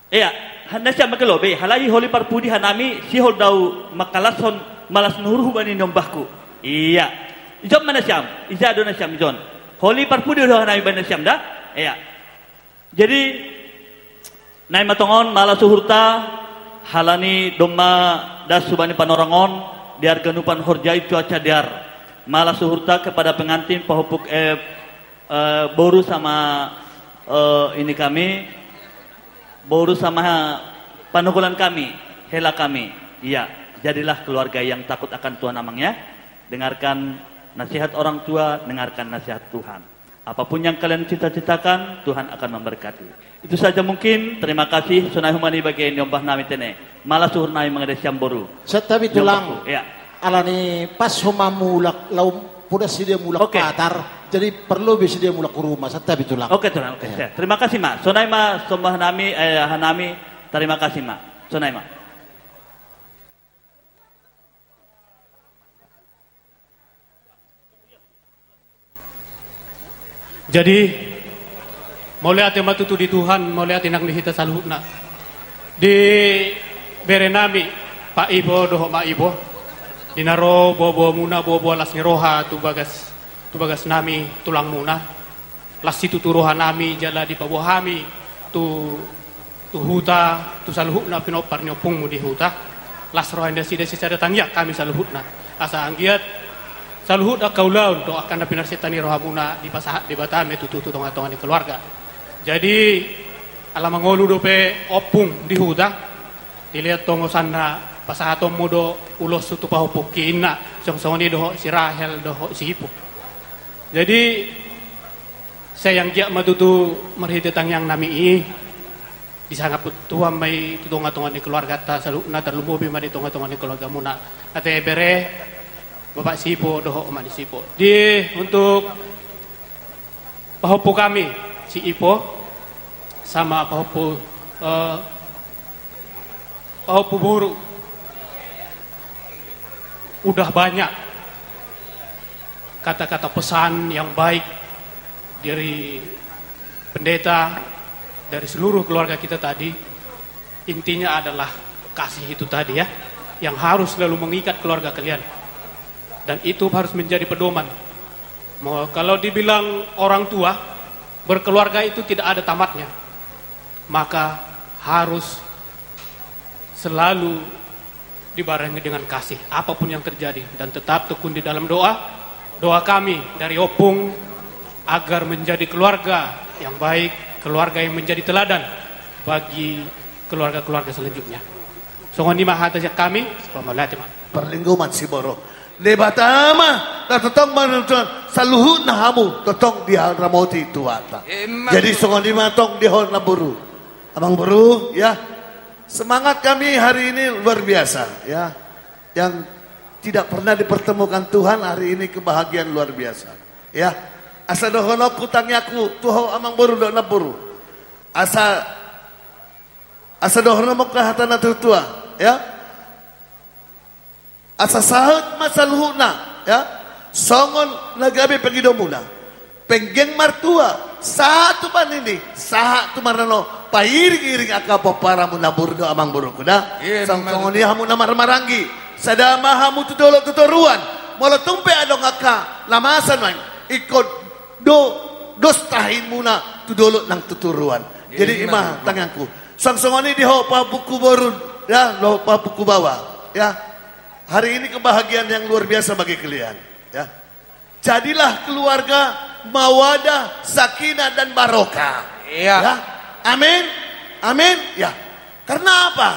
Ea, ha, nasiam ma gelo, be, halani holi parpudi hanami, sihol do au manghalashon malas ni uhur hubani niombahku. Ia. Ijon ma nasiam, ija do nasiam ijon. Holi parpudi do hanami baen nasiam da. Ea. Jadi, nai ma tong on, malas uhurta, halani domma das hubani panorang on, di arga nupan horja i cuaca dear. Malas uhurta kepada pengantin, pahompu, eh, eh, boru sama, eh, ini kami, boru sama panokulan kami, hela kami. Ia, jadilah keluarga yang takut akan Tuhan, Amang, ya. Dengarkan nasihat orang tua, dengarkan nasihat Tuhan. Apapun yang kalian cita-citakan, Tuhan akan memberkati. Itu saja mungkin. Terima kasih. Sonai hubani bagian niombah nami tene. Malas uhur nami mangidah nasiam boru. Santabi tulang. Niombahku, ya. Alani pas homa mulak, laho poda sidea mulak, oke, patar. Jadi parlu be sidea mulak tu rumah. Santabi tulang. Oke, tulang. Oke. Ya. Terima kasih ma. Sonai ma sombah nami, eh, hanami. Terima kasih ma. Sonai ma. Jadi, mauliate ma tutu di Tuhan, mauliate nang di hita saluhutna. Di bere nami, Pak Ipo dohot Mak Ipo, di na ro boa-boamuna, boa-boa las ni roha tu bagas, tu bagas nami tulangmuna. Las situtu roha nami jala dipaboa hami tu, tu huta, tu saluhutna pinompar ni ompungmu di huta. Las roha ni nasida, sisada tangiang hami saluhutna. Asa anggiat saluhut angka ulaon dohot angka na pinarsinta ni rohamuna dipasahat Debata ma i tutu tu tonga-tonga ni keluarga. Jadi, ala mangolu dope ompung di huta, dilehon tongosanna pasahatonmu do ulos tu pahompungki, inna, song-songon i dohot si Rahel dohot si Ipo. Jadi, sai anggiat ma tutu marhite tangiang nami i, disangap Tuhan ma i tu tonga-tonga ni keluarganta saluhutna, tarlumobi ma di tonga-tonga ni keluargamuna. Ate bere, Bapak si Ipo dohot Omak ni si Ipo. Di, untuk pahompu kami, si Ipo, sama pahompu, eh, pahompu boru. Udah banyak kata-kata pesan yang baik dari pendeta, dari seluruh keluarga kita tadi. Intinya adalah kasih itu tadi, ya, yang harus selalu mengikat keluarga kalian. Dan itu harus menjadi pedoman. Mau, kalau dibilang orang tua, berkeluarga itu tidak ada tamatnya. Maka harus selalu dibarengi dengan kasih, apapun yang terjadi, dan tetap tekun di dalam doa. Doa kami dari ompung agar menjadi keluarga yang baik, keluarga yang menjadi teladan bagi keluarga-keluarga selanjutnya. Songon i ma hata sian hami, mauliate ma. Parlinggoman siborok. Debata ma Na tongtong ma, saluhutna hamu tongtong diramoti Tuhanta. Emma tutu. Jadi songon i ma tong di ho namboru. Amangboru, ya. Semangat kami hari ini luar biasa, ya. Yang tidak pernah dipertemukan Tuhan, hari ini kebahagiaan luar biasa. Ya. Asa dohononku tangiangku tu ho amangboru dohot namboru. Asa, asa dohononku hata na tua-tua, ya. Asa sahat ma saluhutna, ya. Songon na gabe pangidoanmuna. Penggeng martua, sahat tu parnini, sahat tu marnono, pairing-iring angka pomparanmu namboru dohot amangboruku da. Iya, songon i hamu na marhahamaranggi, sada ma hamu tu dolok tu toruan, molo tung pe adong angka na masa nuaeng, ingkon do, dos tahinmuna tu dolok nang tu toruan. Iya, jadi i ma tangiangku. Songon i di ho pahompuku boru, ya, di ho pahompuku baoa, ya. Hari ini kebahagiaan yang luar biasa bagi kalian, ya. Jadilah keluarga mawadah, sakinah, dan barokah. Iya. Ya. Amin. Amin. Ya. Karena apa?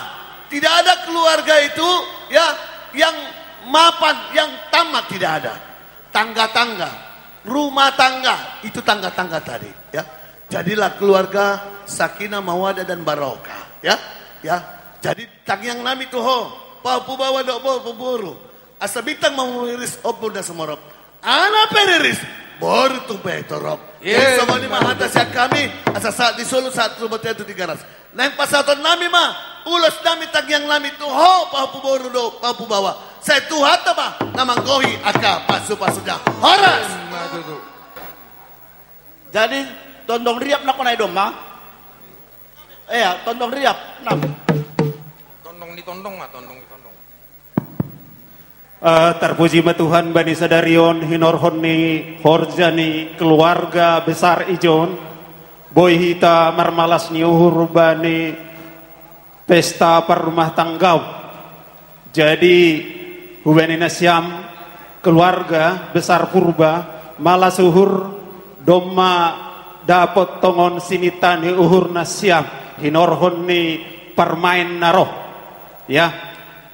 Tidak ada keluarga itu, ya, yang mapan, yang tamat, tidak ada. Tangga-tangga, rumah tangga, itu tangga-tangga tadi, ya. Jadilah keluarga sakinah, mawadah, dan barokah, ya. Ya. Jadi tangiang nami tu ho pahompu baoa dohot pahompu boru. Asa bintang mamuriris, ombun na sumorop. Anak pe riris, boru tung pe torop. Iya. Jadi songon i ma hata sian hami, asa sahat di solu, sahat tu bontean, tu Tigaras. Naeng pasahaton nami ma ulos nami, tangiang nami tu ho pahompu boru dohot pahompu baoa. Sai Tuhanta ma na manggohi angka pasu-pasuna. Horas. Emma tutu. Jadi tondong riap nangkon i domma. Iya, tondong riap. Nah. Tondong ni tondong ma, tondong ni tondong. Eh, tarpuji ma Tuhan bani sadari on, hinorhon ni horja ni keluarga besar ijon, boi hita marmalas ni uhur bani pesta parrumahtanggaon. Jadi, hubani nasiam keluarga besar Purba, malas uhur, domma dapot tongon sininta ni uhur nasiam, hinorhon ni parmaen na ro. Ya.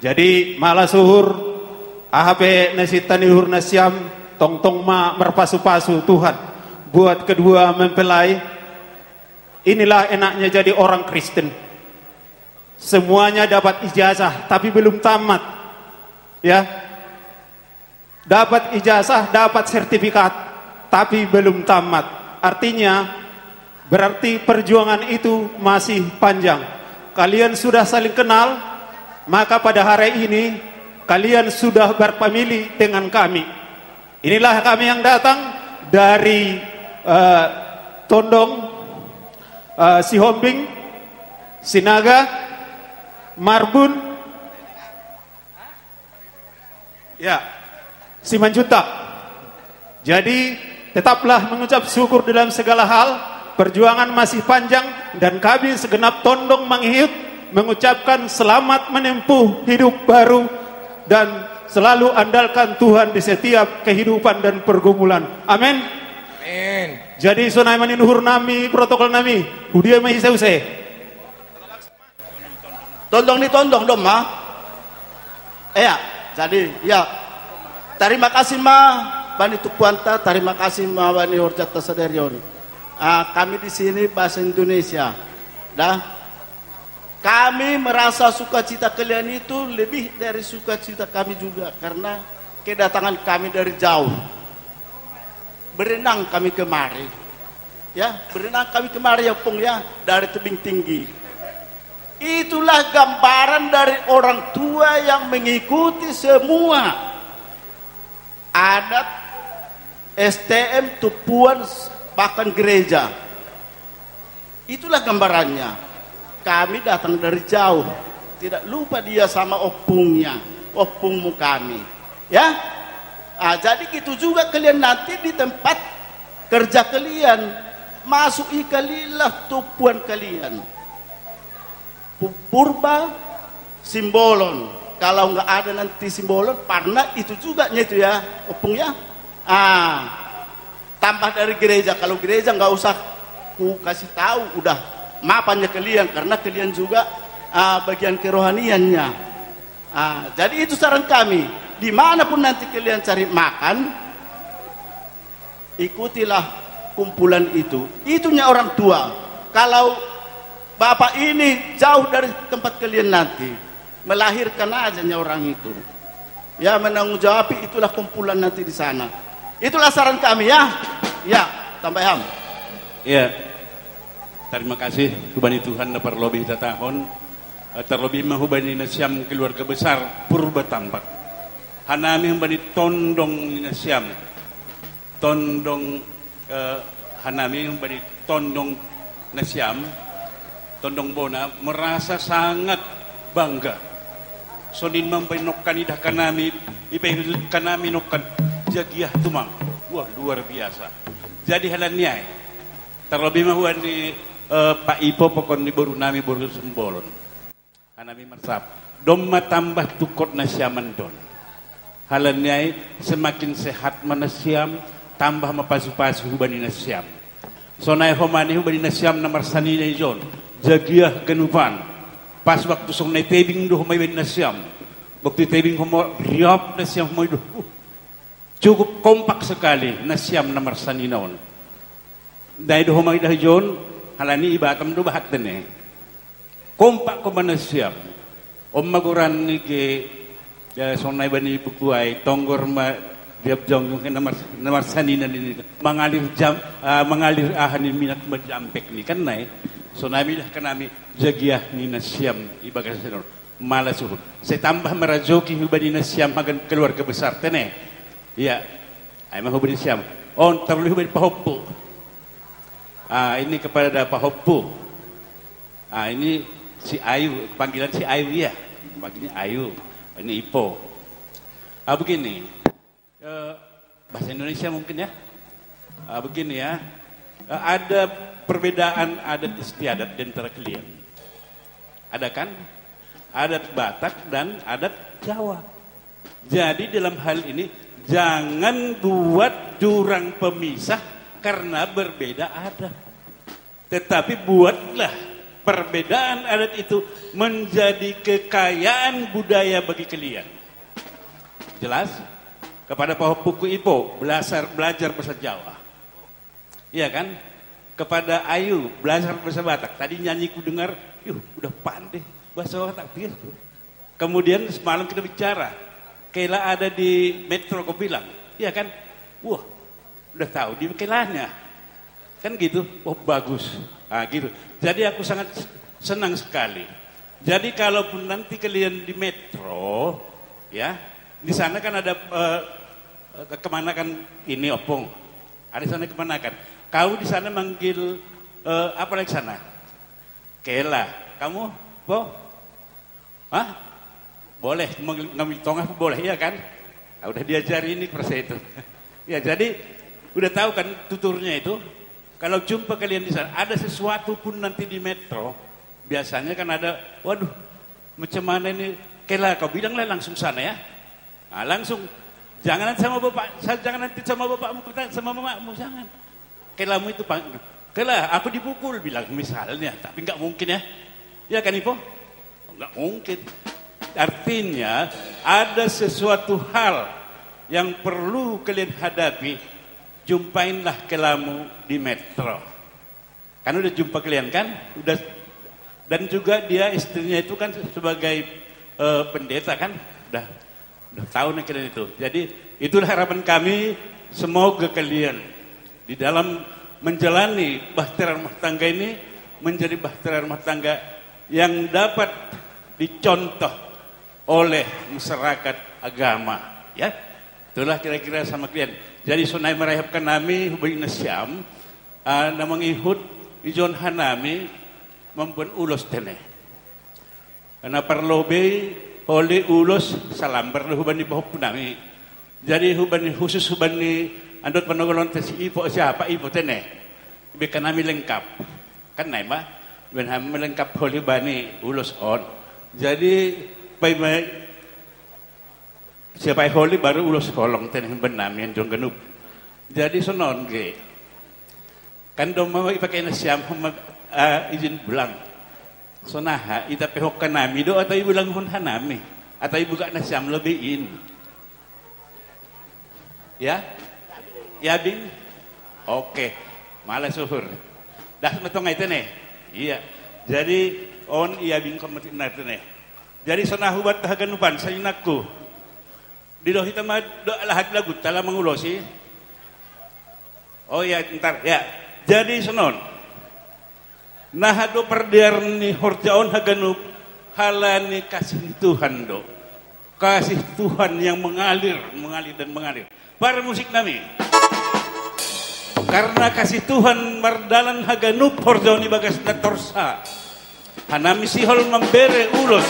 Jadi, malas uhur, aha pe na sininta ni uhur nasiam, tongtong ma marpasu-pasu Tuhan. Buat kedua mempelai, inilah enaknya jadi orang Kristen. Semuanya dapat ijazah, tapi belum tamat. Ya. Dapat ijazah, dapat sertifikat, tapi belum tamat. Artinya, berarti perjuangan itu masih panjang. Kalian sudah saling kenal, maka pada hari ini kalian sudah berfamili dengan kami. Inilah kami yang datang dari, eh, Tondong, eh, Sihombing, Sinaga, Marbun, ya, Simanjuntak. Jadi, tetaplah mengucap syukur dalam segala hal. Perjuangan masih panjang, dan kami segenap Tondong Mangihut mengucapkan selamat menempuh hidup baru dan selalu andalkan Tuhan di setiap kehidupan dan pergumulan. Amin. Amin. Jadi, sonai ma nian uhur nami, protokol nami, hudia ma hita use. Tondong ni tondong domma. Iya, jadi, ya. Tarima kasih ma bani tumpuanta, tarima kasih ma bani horjanta sadari on. Ah, kami di sini bahasa Indonesia. Dah. Kami merasa sukacita kalian itu lebih dari sukacita kami juga, karena kedatangan kami dari jauh. Berenang kami kemari. Ya, berenang kami kemari, ya, Ompung, ya, dari tebing tinggi. Itulah gambaran dari orang tua yang mengikuti semua adat, S T M, tumpuan, bahkan gereja. Itulah gambarannya. Kami datang dari jauh. Tidak lupa dia sama ompungnya, ompungmu kami. Ya? Ah, jadi gitu juga kalian nanti di tempat kerja kalian. Masuk i kalian lah tumpuan kalian. Pu-, Purba, Simbolon. Kalau nggak ada nanti Simbolon, Parna itu juga nya itu ya, Ompung ya. Ah, tambah dari gereja. Kalau gereja nggak usah ku kasih tahu, udah mapan nya kalian, karena kalian juga, ah, bagian kerohaniannya. Ah, jadi itu saran kami, dimanapun nanti kalian cari makan, Ikutilah kumpulan itu. Itunya orang tua. Kalau bapak ini jauh dari tempat kalian nanti, melahirkan aja nya orang itu. Ya, menanggung jawab, itulah kumpulan nanti di sana. Itulah saran kami, ya. Ya, tambah ham. Ya. Terima kasih hubani Tuhan na parlobei tatahon. Eh, terlebih mah hubani nasiam keluarga besar Purba Tampak. Hanami hubani tondong ni nasiam. Tondong, eh, hanami hubani tondong nasiam, tondong bona, merasa sangat bangga. Songon i ma hubani nongkan idah hanami, ipe hanami nongkan jagiah tumang. Wah, luar biasa. Jadi halani ai. Terlebih mah hubani, eh, Pak Ipo pokon ni boru nami, boru Simbolon. Hanami marsap. Doma tambah tungkot nasiam andon. Halani ai semakin sehat ma nasiam, tambah ma pasu-pasu hubani nasiam. Sonai homa ni hubani nasiam na marsanina ijon. Jagiah ganupan. Pas waktu songon i tebing do homa ibani nasiam. Waktu tebing homa riap nasiam homa ido. Uh, cukup kompak sekali nasiam na marsanina on. Ndai do homa idah ijon, halani i Batam do bahat tene. Kompak homa nasiam. On ma goran ni ge, eh, songon na ibani buku ai, tonggor ma riap jongjong, na mar-, na marsanina ni, mangalir jam, ah, mangalir aha ni minat ma jampek ni kan nai. Sonai ma idah hanami jagiah ni nasiam i bagas on. Malas suhut. Sai tambah marajoki hubani nasiam hagan keluarga besar tene. Iya. Ai ma hubani nasiam. On, terlebih hubani pahompu. Ah, ini kepada pahompu. Ah, ini si Ayu, panggilan si Ayu, iya. Panggilannya Ayu. Ini Ipo. Ah, begini. Eh, bahasa Indonesia mungkin ya. Ah, begini ya. Eh, ada perbedaan adat istiadat di antara kalian. Ada kan? Adat Batak dan adat Jawa. Jadi dalam hal ini, jangan buat jurang pemisah karena berbeda adat. Tetapi buatlah perbedaan adat itu menjadi kekayaan budaya bagi kalian. Jelas? Kepada pahompuku Ipo, belajar, belajar bahasa Jawa. Iya kan? Kepada Ayu, belajar bahasa Batak. Tadi nyanyi ku dengar, yuh, udah pandai bahasa Batak, pikir ku. Kemudian semalam kita bicara, Kela ada di Metro, kau bilang, iya kan? Wah, udah tahu di Kelanya. Kan gitu, oh bagus. Ah, gitu. Jadi aku sangat senang sekali. Jadi kalaupun nanti kalian di Metro, ya, di sana kan ada, eh, eh, kemanakan ini, Opung. Ada di sana kemanakan. Kau di sana manggil, eh, apa lagi sana? Kela. Kamu, Po? Hah? Boleh, manggil, ngambil tongah pun boleh, iya kan? Ah, udah diajari ini perasa itu. Ya, jadi udah tahu kan tuturnya itu. Kalau jumpa kalian di sana, ada sesuatu pun nanti di Metro, biasanya kan ada, waduh, macam mana ini? Kela, kau bilanglah langsung sana ya. Nah, langsung, jangan nanti sama bapak, sa-, jangan nanti sama bapakmu, kau tanya sama mamamu, jangan. Kelamu itu pang-, Kela, aku dipukul, bilang misalnya, tapi nggak mungkin ya. Ya kan, Ipo? Nggak mungkin. Artinya, ada sesuatu hal yang perlu kalian hadapi, jumpainlah Kelamu di Metro. Kan udah jumpa kalian kan? Udah, dan juga dia istrinya itu kan sebagai, eh, pendeta kan? Udah, udah tahu nih kalian itu. Jadi, itulah harapan kami, semoga kalian di dalam menjalani bahtera rumah tangga ini menjadi bahtera rumah tangga yang dapat dicontoh oleh masyarakat agama, ya. Itulah kira-kira sama kalian. Jadi sonai ma rap hanami hubani nasiam, ah, na mangihut ijon hanami mamboan ulos tene. Na parlobei holi ulos salambar do hubani pahompu nami. Jadi hubani khusus hubani andot panogolan te si Ipo, siapa Ipo tene. Ibaen hanami lengkap. Kan nai ma, ibaen hanami lengkap holi hubani ulos on. Jadi paima siapa holi baru ulos holong tene hubani nami andon ganup. Jadi songon on ge. Kan doma ipake nasiam homa, eh, izin bulang. Songon aha, itapehon hanami do atau ibulanghon hanami? Atau ibuka nasiam lobi in? Ya? Ya, Bing? Oke, malas uhur. Das ma tonga i, tene. Iya. Jadi on ia bingkon mati na, tene. Jadi songon na hubuat haganupan, sainangku. Didok hita ma do lahat lagu, tala mangulosi. Oh iya, ntar ya. Jadi songon on. Naha do pardear ni horja on haganup, halani kasih ni Tuhan do. Kasih Tuhan yang mengalir, mengalir dan mengalir. Para musik nami. Karena kasih Tuhan mardalan haganup horja on i bagas na torsa. Hanami sihol mambere ulos.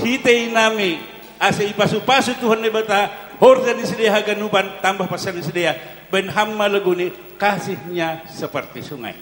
Hita i nami, asa ipasupasu Tuhan Debata horja ni sidea haganupan, tambah parsada ni sidea. Baen hamu ma lagu ni Kasihnya Seperti Sungai.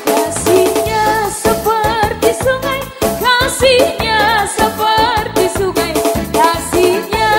Kasihnya seperti sungai, kasihnya seperti sungai, kasihnya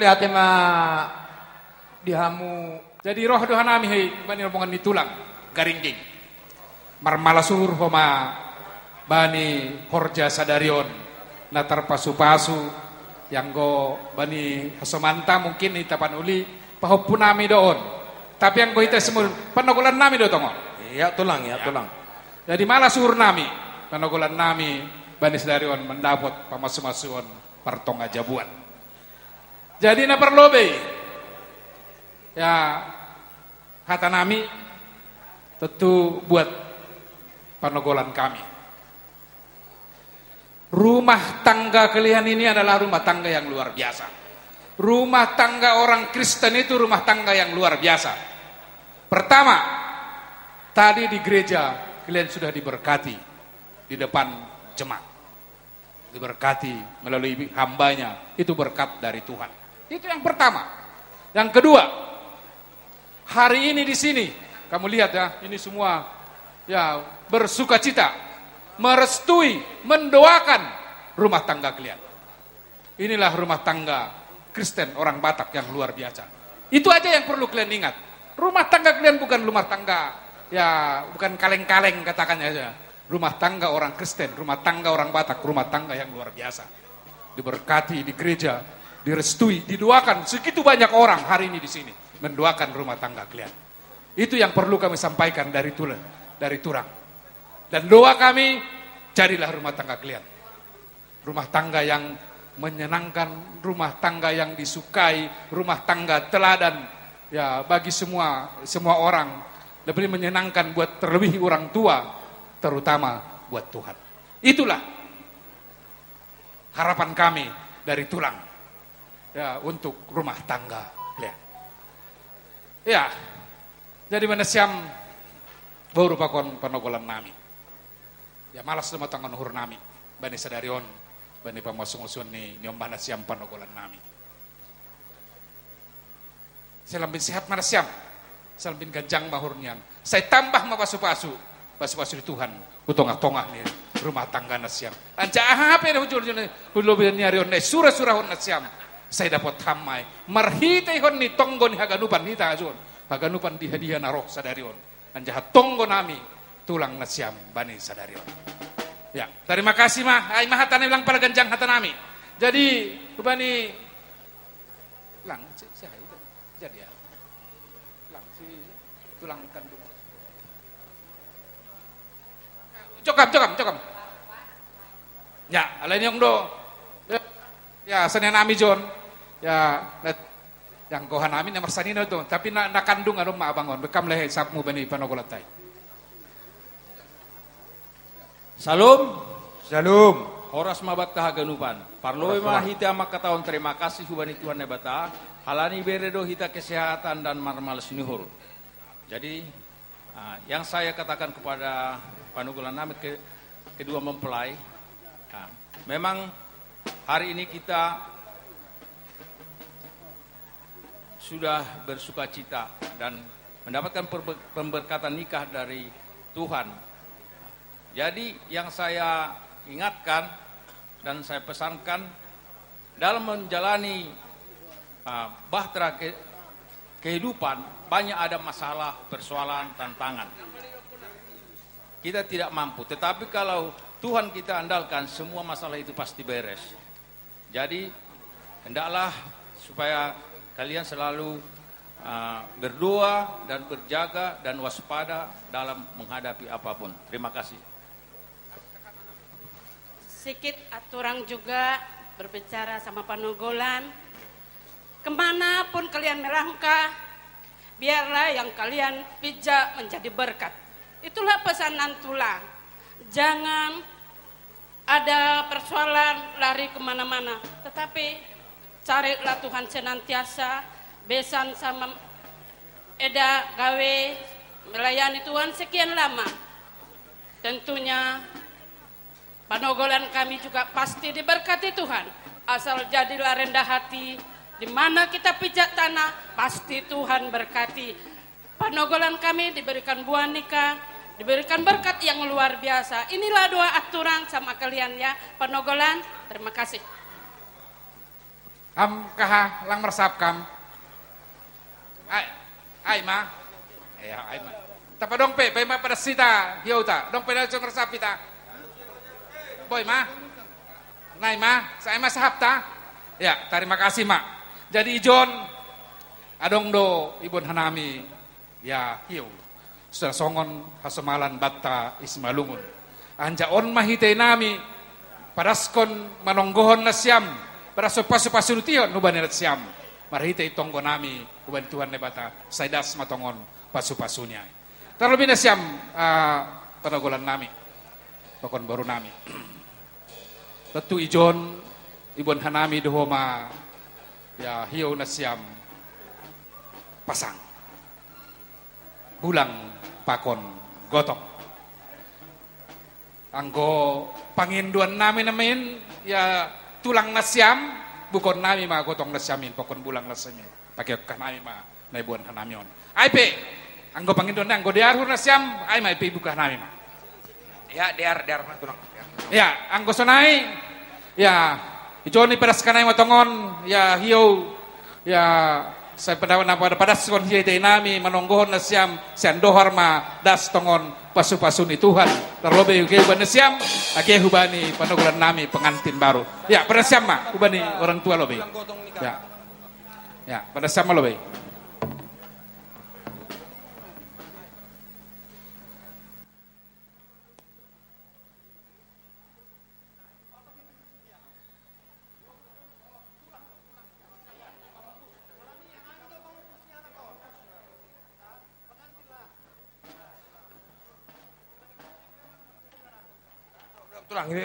Ate ma di hamu. Jadi roha do hanami hei bani rombongan ni tulang Garingging. Marmala suhur homa bani horja sadari on na tarpasu-pasu, ianggo bani hasomanta mungkin hita panuli pahompu nami do on. Tapi anggo hita simun panogolan nami do tongon. Iya tulang, iya tulang. Jadi mala suhur nami, panogolan nami bani sadari on mandapot pamasu-masuon partonga jabuan. Jadi na parlobei, ya, hata nami tentu buat panogolan kami. Rumah tangga kalian ini adalah rumah tangga yang luar biasa. Rumah tangga orang Kristen itu rumah tangga yang luar biasa. Pertama, tadi di gereja kalian sudah diberkati di depan jemaat. Diberkati melalui hambanya, itu berkat dari Tuhan. Itu yang pertama. Yang kedua, hari ini di sini, kamu lihat ya, ini semua ya bersukacita, merestui, mendoakan rumah tangga kalian. Inilah rumah tangga Kristen orang Batak yang luar biasa. Itu aja yang perlu kalian ingat. Rumah tangga kalian bukan rumah tangga, ya, bukan kaleng-kaleng katakannya saja. Rumah tangga orang Kristen, rumah tangga orang Batak, rumah tangga yang luar biasa. Diberkati di gereja, direstui, didoakan segitu banyak orang hari ini di sini mendoakan rumah tangga kalian. Itu yang perlu kami sampaikan dari tulang, dari tulang. Dan doa kami, jadilah rumah tangga kalian rumah tangga yang menyenangkan, rumah tangga yang disukai, rumah tangga teladan, ya, bagi semua, semua orang. Lebih menyenangkan buat terlebih orang tua, terutama buat Tuhan. Itulah harapan kami dari tulang, ya, untuk rumah tangga kalian. Ya, jadi ma nasiam, boru pakon panogolan nami. Ya, malas do ma tangan uhur nami bani sadari on, bani pamosumosuon ni, ni ombana siam panogolan nami. Sai lambin sehat ma nasiam, sai lambin ganjang ma uhur nian, sai tambah ma pasupasu, pasupasu ni Tuhan tu tongatongah ni rumah tangga nasiam. Anjaha aha pe na hujur-hujur ni, hulobei ni ari on na surasurahon nasiam, sai dapot ham ma i marhiteihon ni tonggo ni haganupan hita hajuon, haganupan diha-diha na ro sadari on. Anjaha tonggo nami tulang nasiam bani sadari on. Ya, tarima kasih ma, ai ma hata nami, lang pala ganjang hata nami. Jadi, hubani lang si, si ai, jadi ya. Lang si tulang kandung. Jokam, jokam, jokam. Ya, alai nion do. Ya, sania nami John. Ya, let. Yang goha nami na marsanina do, tapi na, na kandung adong ma abang on, bekam lehe sapmu bani panogolan tai. Shalom. Shalom. Horas ma banta haganupan. Parlobei ma hita mangkatahon terima kasih hubani Tuhan Naibata, halani bere do hita kesehatan dan marmalas ni uhur. Jadi, ah, yang saya katakan kepada panogolan nami ke-, kedua mempelai, ah, memang hari ini kita sudah bersukacita dan mendapatkan perbe-, pemberkatan nikah dari Tuhan. Jadi, yang saya ingatkan dan saya pesankan, dalam menjalani, ah, bahtera ke-, kehidupan, banyak ada masalah, persoalan, tantangan. Kita tidak mampu, tetapi kalau Tuhan kita andalkan, semua masalah itu pasti beres. Jadi, hendaklah supaya kalian selalu, ah, berdoa dan berjaga dan waspada dalam menghadapi apapun. Terima kasih. Sikit aturang juga berbicara sama panogolan. Kemanapun kalian melangkah, biarlah yang kalian pijak menjadi berkat. Itulah pesanan tulang. Jangan ada persoalan lari kemana-mana, tetapi carilah Tuhan senantiasa, besan sama eda gawe melayani Tuhan sekian lama. Tentunya panogolan kami juga pasti diberkati Tuhan. Asal jadilah rendah hati, di mana kita pijak tanah, pasti Tuhan berkati. Panogolan kami diberikan buah nikah, diberikan berkat yang luar biasa. Inilah doa aturang sama kalian ya, panogolan. Terima kasih. Ham kaha, lang marsahap ham? Ai, ai ma. Ia, ai ma. Tapa dong pe, pe ma padas hita, hiouta. Dong pe na so marsahap hita. Boi ma. Nai ma, sai ma sahapta. Ia, tarima kasih ma. Jadi ijon, adong do iboan hanami, ia hiou. Suda songon hasomalan banta i Simalungun. Anjaha on ma hita i nami, padaskon manonggohon nasiam, padaskon pasu-pasu ni Tuhan hubani nasiam. Marhite i tonggo nami, hubani Tuhan Debata, sai das ma tongon pasu-pasu ni ai. Tarlobi nasiam, ah, panogolan nami, pakon boru nami. Tontu ijon, iboan hanami do ho ma, ia hiou nasiam pasang. Bulang pakon gotong. Anggo pangindoan nami na main, ia tulang nasiam, bukaon nami ma gotong nasiam in, pakon bulang nasiam in. Pakeonkan nami ma na iboan hanami on. Ai pe, anggo pangindoan nami, anggo dear hurang nasiam, ai ma, ai pe ibuka nami ma. Ia, dear, dear ma tulang. Ia, anggo sonai, ia, ijon i padaskan nami ma tongon, ia hiou, ia, sai pada na pada padaskon hita i nami, manonggohon nasiam, sian dohar ma das tongon pasu-pasu ni Tuhan. Tarlobi age hubani nasiam, age hubani panogolan nami pengantin baru. Ia, padas nasiam ma, hubani orang tua lobi. Ia. Ia, padas nasiam ma lobi. Tulang, ini.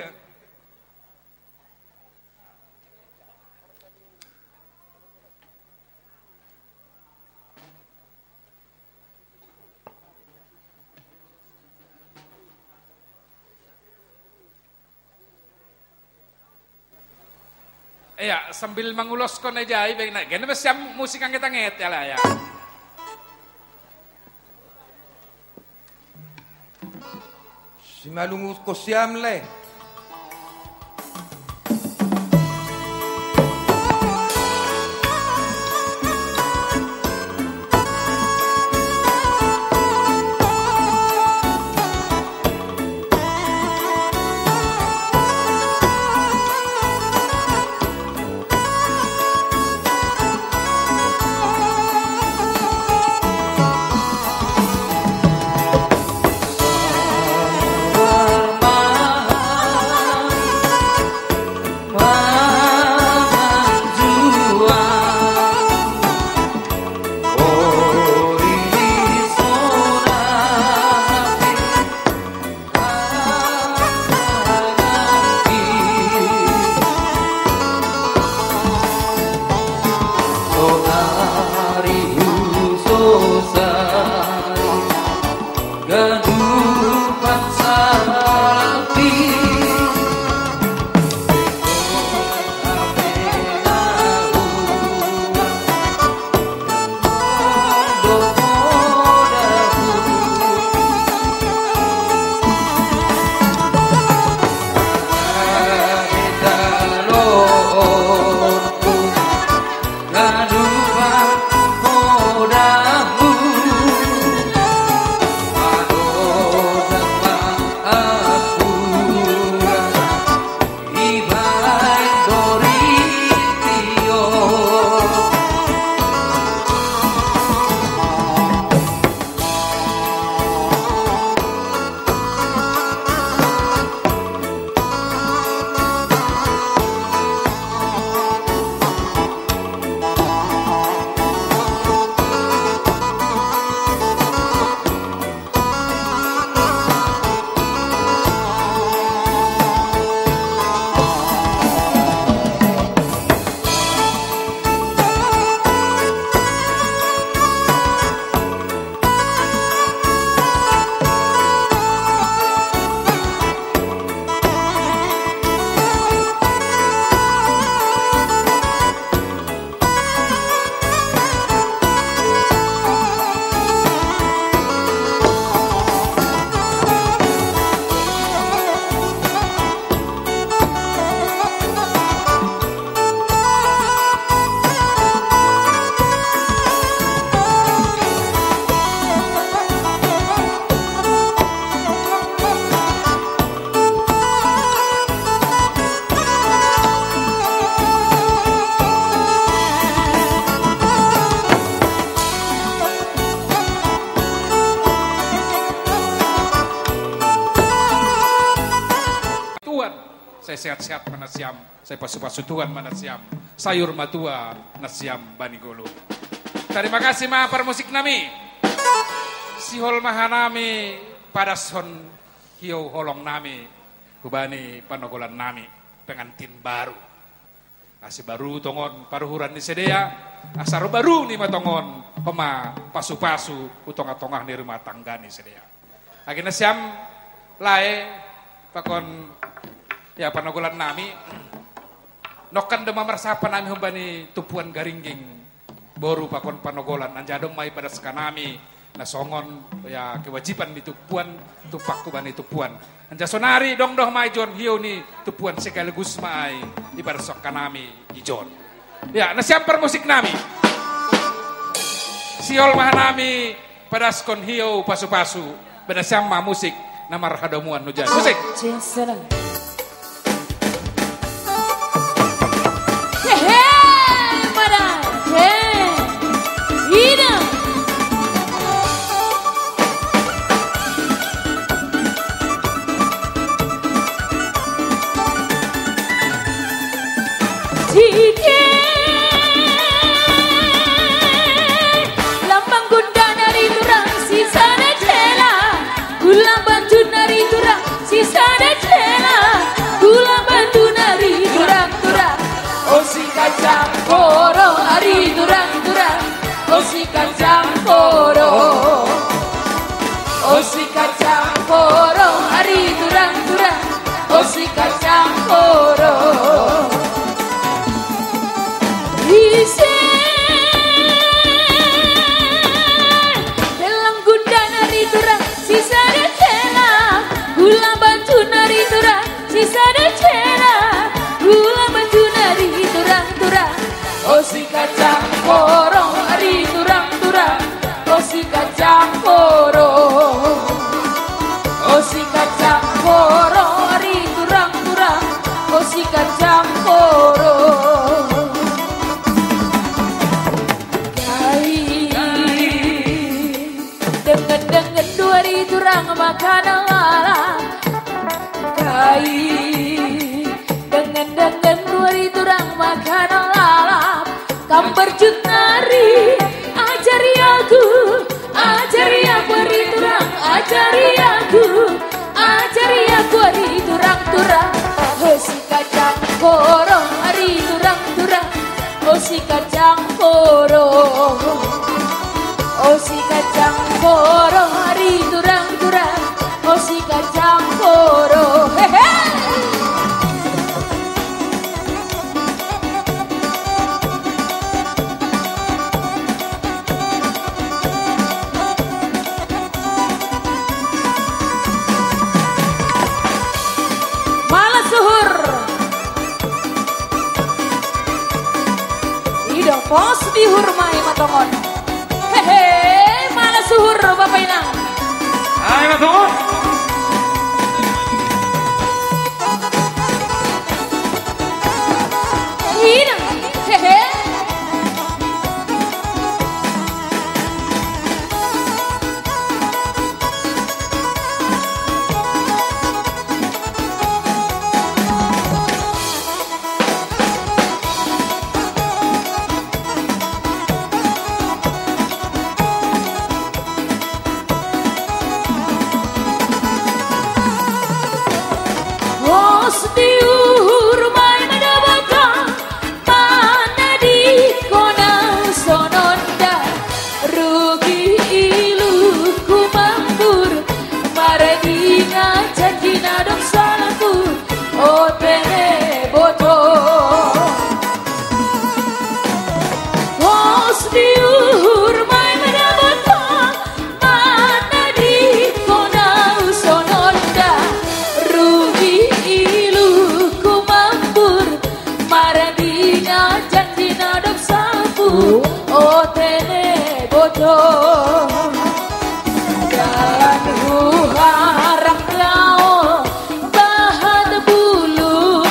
Ia, sambil manguloskon aja, i baik na, gana bes siam musik angget-angget, ia lah, ia. Simalungun siam le. Sai sehat-sehat ma nasiam, sai pasu-pasu Tuhan ma nasiam, sayur matua nasiam bani ngolu. Tarima kasih ma parmusik nami. Sihol ma hanami padaskon hiou holong nami hubani panogolan nami pengantin baru. Asi baru tongon paruhuran ni sidea, asa ro baru ni ma tongon homa pasu-pasu tu tonga-tonga ni rumah tangga ni sidea. Agi nasiam lae pakon ya panogolan nami. Nongkan do ma marsapa nami humbani tumpuan garingging boru pakon panogolan, anjaha do ma i padaskan nami na songon ya kewajiban ni tumpuan, tumpak hubani tumpuan. Anjaha sonari dong do ma ijon hiou ni tumpuan sekaligus ma i ibarat songkan nami ijon. Ya nasiam parmusik nami. Sihol ma hanami padaskon hiou pasu-pasu. Beda sian ma musik na marhadomuan hujan. Musik. Hehe, madai, he. Ida. Tike. Lambang gundana riturang sisada jela. Gula banjuna riturang sisada jela. Gula banjuna riturang turang. O si kacang poro riturang turang. O si kacang poro. O si kacang poro riturang turang. O si kacang poro. Ise. Lambang gundana riturang sisada jela. Gula banjuna riturang sisada jela. Gula banjuna riturang turang. O si kacang poro riturang turang. O si kacang poro. O si kacang poro riturang turang. O si kacang poro. Kai. Dengan-dengan dua riturang makanan lalap. Kai. Dengan-dengan dua riturang makanan lalap. Gambar jutnari. Ajari aku. Ajari aku riturang. Ajari aku. Ajari aku riturang turang. O si kacang poro riturang turang. O si kacang poro. O si kacang poro riturang turang. O si kacang poro. Hehe. Malas uhur. Ido pos di uhur ma i ma tongon. Hehe, malas uhur bapak inang. Ai ma tongon. Inang, hehe. Pos di uhur ma i ma dapotan. Panadingkon au songon da, rugi ilungku mambur, mardingat janji na dong salangku, o tene boto. Pos di uhur ma i ma dapotan, Panadingkon au songon da, rugi ilungku mambur, mardingat janji na dong salangku, o tene boto. Dalan huharap laho, bahat bulung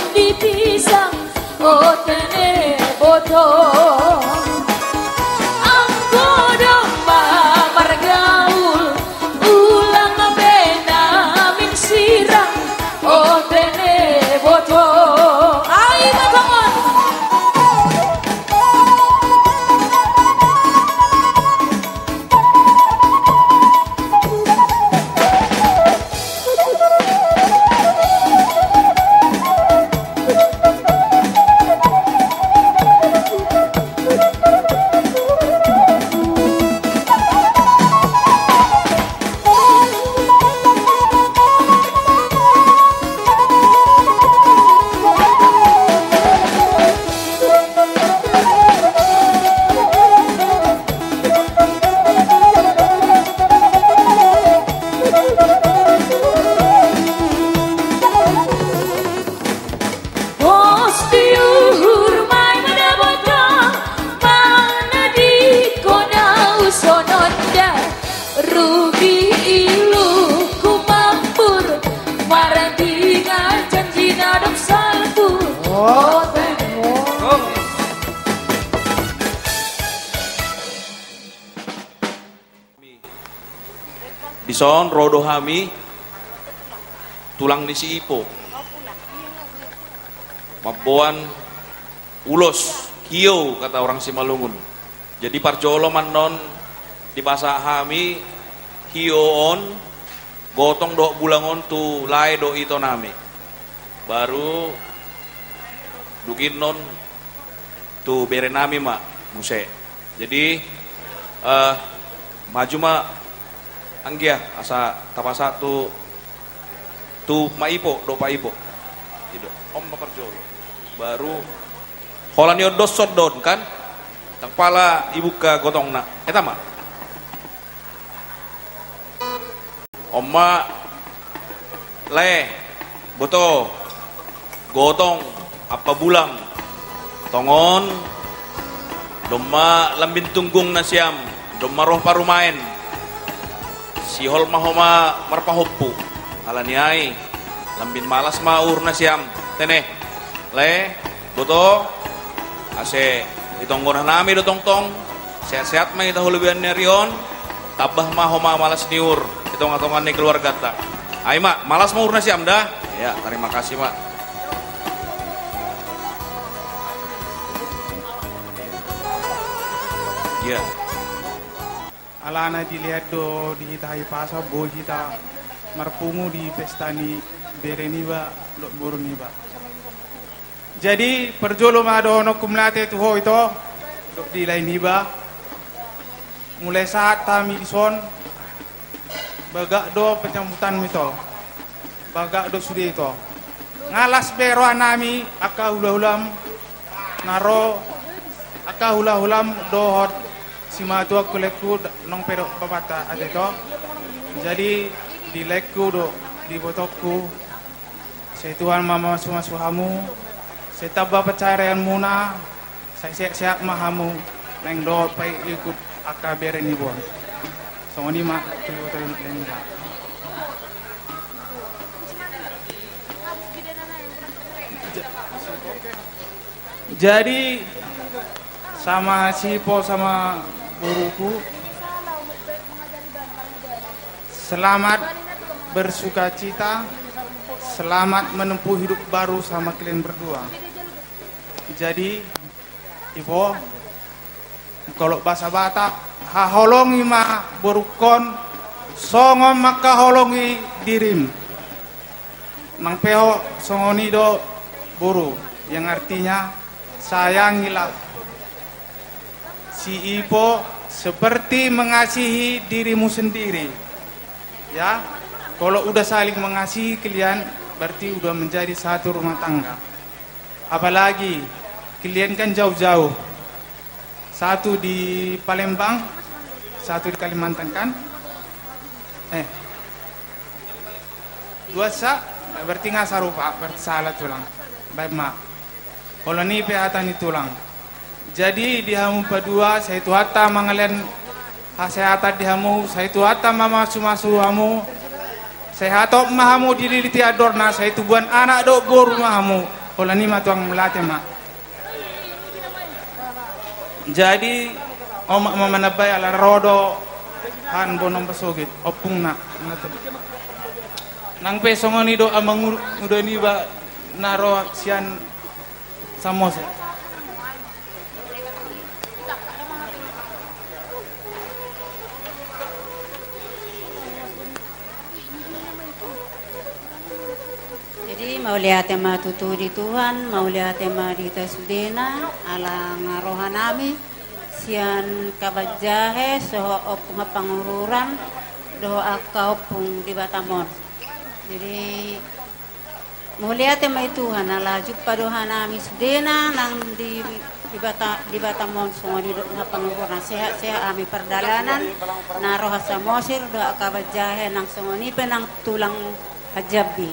Pos di uhur ma i mandapothon, mana dikon au songon da. Rugi iluku mambur, marang di na janjina dong salpu. Oh, thank you. Dison ro do hami tulang ni si Ipo. Mamboan ulos, hiou, kata orang Simalungun. Jadi parjolo ma annon dipasahat hami hiou on, gotong dohot bulang on tu lae dohot ito nami. Baru dung i annon tu bere nami ma muse. Jadi, eh, maju ma anggia asa tapasahat tu, tu Mak Ipo dohot Pak Ipo. I do, on ma parjolo. Baru holan i on dos on do on kan. Ndang pola ibuka gotongna. Eta ma. On ma lae, boto, gotong, ampa bulang. Tongon, domma lambin tunggung nasiam, domma roh parumaen. Sihol ma homa marpahompu. Alani ai, lambin malas ma uhur nasiam. Tene, lae, boto, ase ditonggonan nami do tongtong. Sehat-sehat ma hita hulubian ni ari on. Tambah ma homa malas ni uhur di tonga-tonga ni keluarganta. Ai ma, malas ma uhur nasiam da. Ya, terima kasih ma. Ya. Alana dilean do di hita hahipason, boi hita marpungu di pesta ni bere niba dohot boru niba. Jadi parjolo ma dohononku mauliate tu ho ito dohot di lae niba. Mulai sahat hami dison, bagak do penyambutanmu ito, bagak do sude ito. Nga las be roha nami angka hulahulam na ro, angka hulahulam dohot simatuangku, laengku, naung pe dohot bapanta ate ito. Jadi di laengku dohot di ibotongku, sai Tuhan ma mamasumasu hamu, sai tamba pansarianmuna, sai sehat-sehat ma hamu, naeng dohot paihutihut angka bere niba on. Songon i ma tu iboto ni lae niba. Jadi sama si Ipo sama boruku, selamat bersukacita, selamat menempuh hidup baru sama kalian berdua. Jadi Ipo, kalau bahasa Batak, haholongi ma borungkon songon mangkaholongi dirim. Nang pe ho songon i do boru, yang artinya sayangilah si Ipo seperti mengasihi dirimu sendiri. Ya, kalau udah saling mengasihi kalian, berarti udah menjadi satu rumah tangga. Apalagi kalian kan jauh-jauh. Satu di Palembang, satu di Kalimantan kan? Eh. Dua sa, berarti nga sarupa, berarti salah tulang. Baik ma. Holan i pe hata ni tulang. Jadi di hamu padua, sai Tuhanta mangalehon hasehatan di hamu, sai Tuhanta mamasumasu hamu, sai hatop ma hamu dililiti andorna, sai tubuan anak dohot boru ma hamu. Holan i ma tulang, mauliate ma. Jadi omak ma manambai ala ro do han bonom pasogit ompungna. Nang pe songon i do amang uda niba na ro sian Samosir. Jadi mauliate ma tutu di Tuhan, mauliate ma di hita sudena, ala nga roha nami sian Kabanjahe, sohot Ompung Hampangururan dohot angka ompung di Batam on. Jadi Mauliate ma i Tuhan, ala jumpa do hanami sudena nang di, di Bata-, di Batam on, songon i do na pangukurna, sehat-sehat hami pardalanan, na roha Samosir dohot Kabanjahe, nang songon i pe nang tulang Jambi.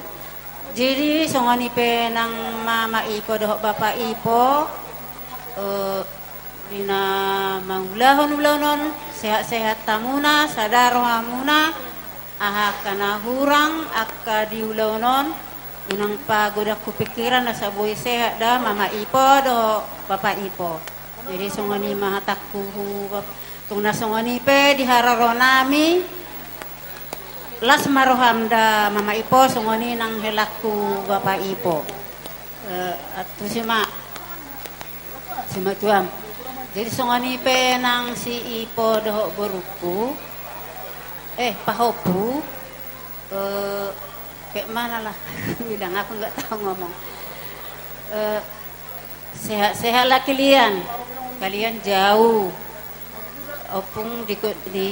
Jadi songon i pe nang Mama Ipo dohot Bapa Ipo, eh, di na mangulahon ulaon on, sehat-sehat hamuna, sada rohamuna, aha angka na hurang angka di ulaon on, unang pagodangku pikiran, asa boi sehat da Mama Ipo dohot Bapa Ipo. Jadi songon i ma hatangku hu Bap-, tung na songon i pe di haroro nami, las ma roham da Mama Ipo, songon i nang helangku Bapa Ipo. Eh, antusi ma. Simatuam. Jadi songon i pe nang si Ipo dohot borungku. Eh, pahompu. Eh, kayak mana lah? Bilang aku nggak tahu ngomong. Eh, sehat-sehatlah kalian. Kalian jauh. Ompung di, di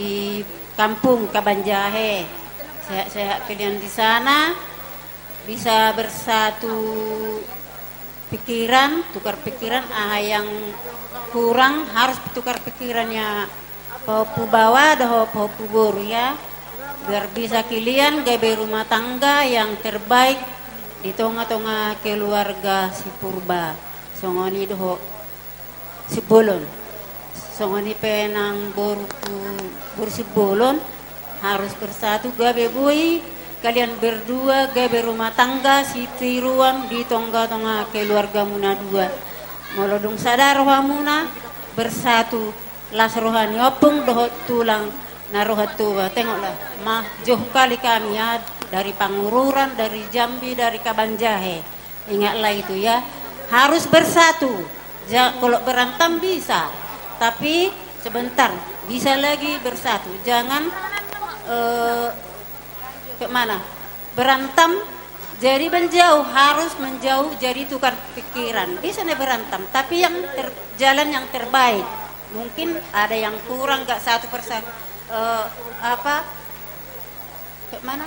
kampung Kabanjahe. Sehat-sehat kalian di sana. Bisa bersatu pikiran, tukar pikiran, aha yang kurang harus tukar pikirannya pahompu baoa dohot pahompu boru ya, biar bisa kalian gabe rumah tangga yang terbaik di tonga-tonga keluarga si Purba. Songon i dohot Simbolon. Songon i pe nang boru, boru Simbolon, harus bersatu gabe boi kalian berdua gabe rumah tangga sitiruan di tonga-tonga keluargamuna dua. Molo dung sada rohamuna, bersatu, las roha ni ompung dohot tulang na roha Toba. Tengoklah, ma, jauh kali kami ya, dari Pangururan, dari Jambi, dari Kabanjahe. Ingatlah itu ya, harus bersatu. Ja-, kalau berantem bisa, tapi sebentar, bisa lagi bersatu. Jangan, eh, ke mana? Berantem, jadi menjauh, harus menjauh, jadi tukar pikiran. Bisa nih berantem, tapi yang ter-, jalan yang terbaik. Mungkin ada yang kurang, nggak satu persa-, eh, apa, ke mana?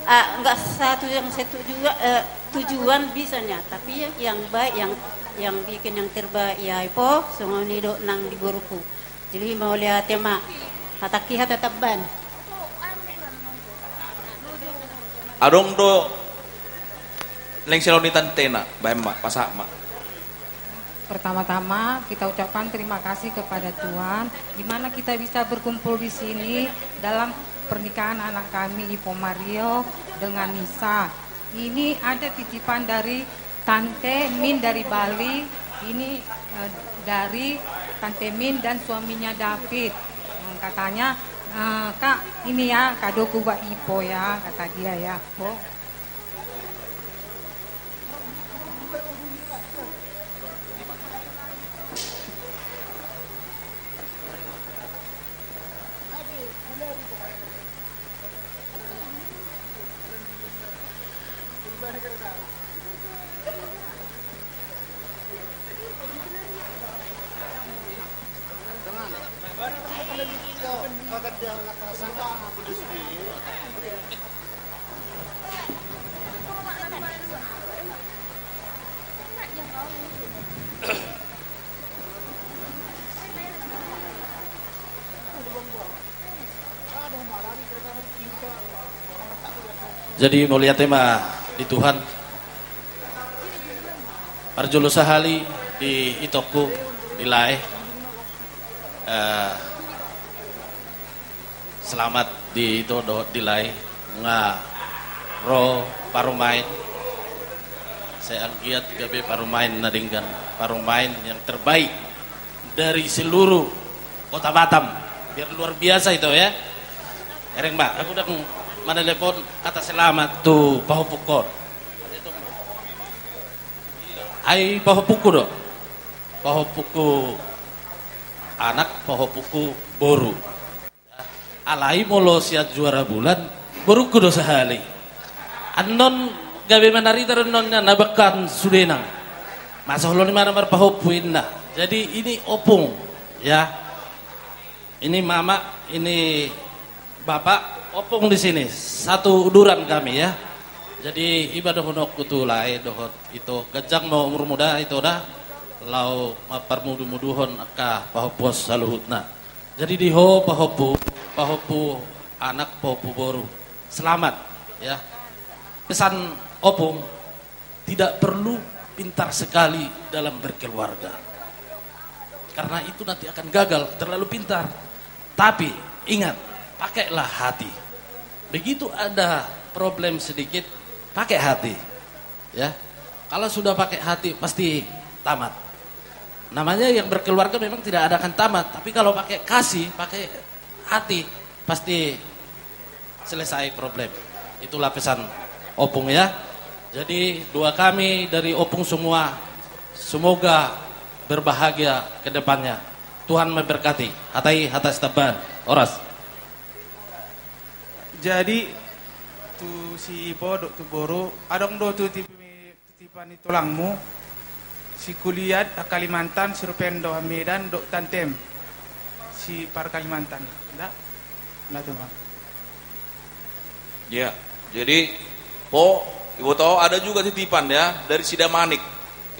Ah, nggak satu yang setuju, eh, tujuan bisanya, tapi yang, yang baik, yang, yang bikin yang terbaik ya Ipo, songon i do nang di boruku. Jadi mauliate ma. Hatangki hata taban. Adong do lengser on di tantena, baen ma, pasahat ma. Pertama-tama, kita ucapkan terima kasih kepada Tuhan, di mana kita bisa berkumpul di sini dalam pernikahan anak kami, Ipo Mario dengan Nisa. Ini ada titipan dari Tante Min dari Bali. Ini, eh, dari Tante Min dan suaminya David. Hmm, katanya, eh, "Kak, ini ya, kadoku buat Ipo ya," kata dia ya, Po. Jadi mauliate ma di Tuhan. Parjolo sahali di itongku, di lae. Eh, selamat di ito dohot di lae, nga ro parumaen. Sai anggiat gabe parumaen na denggan, parumaen yang terbaik dari seluruh kota Batam. Biar luar biasa itu ya. Ereng ba, aku dang manalepon kata selamat tu pahompungkon. Ai pahompungku do. Pahompungku anak, pahompungku boru. Alai molo sian Juara Bulan, borungku do sahali. Annon gabe manarita do annon na bangkan sude nang. Masa holon imana marpahompu inna. Jadi ini opung, ya. Ini mama, ini bapak, opung di sini. Satu uduran kami, ya. Jadi, iba dohononku tu lae dohot ito, ganjang ma umurmu da, ito da, laho mamparmudumuduhon angka pahompu on saluhutna. Jadi, di ho pahompu, pahompu anak, pahompu boru, selamat, ya. Pesan opung, tidak perlu pintar sekali dalam berkeluarga. Karena itu nanti akan gagal, terlalu pintar. Tapi, ingat, pakailah hati. Begitu ada problem sedikit, pakai hati. Ya. Kalau sudah pakai hati, pasti tamat. Namanya yang berkeluarga memang tidak ada akan tamat, tapi kalau pakai kasih, pakai hati, pasti selesai problem. Itulah pesan opung, ya. Jadi, doa kami dari opung semua, semoga berbahagia ke depannya. Tuhan memberkati. Hata i hata Sitaban. Horas. Jadi, tu si ipo dohot tu boru, adong do tu tipi-, titipan ni tulangmu, si kuliat, a, Kalimantan, si rupen do Medan, dohot tantem, si par Kalimantan. Nda? Nda tu, Bang. Ya, jadi, po, iboto, ada juga titipan, ya, dari si Damanik.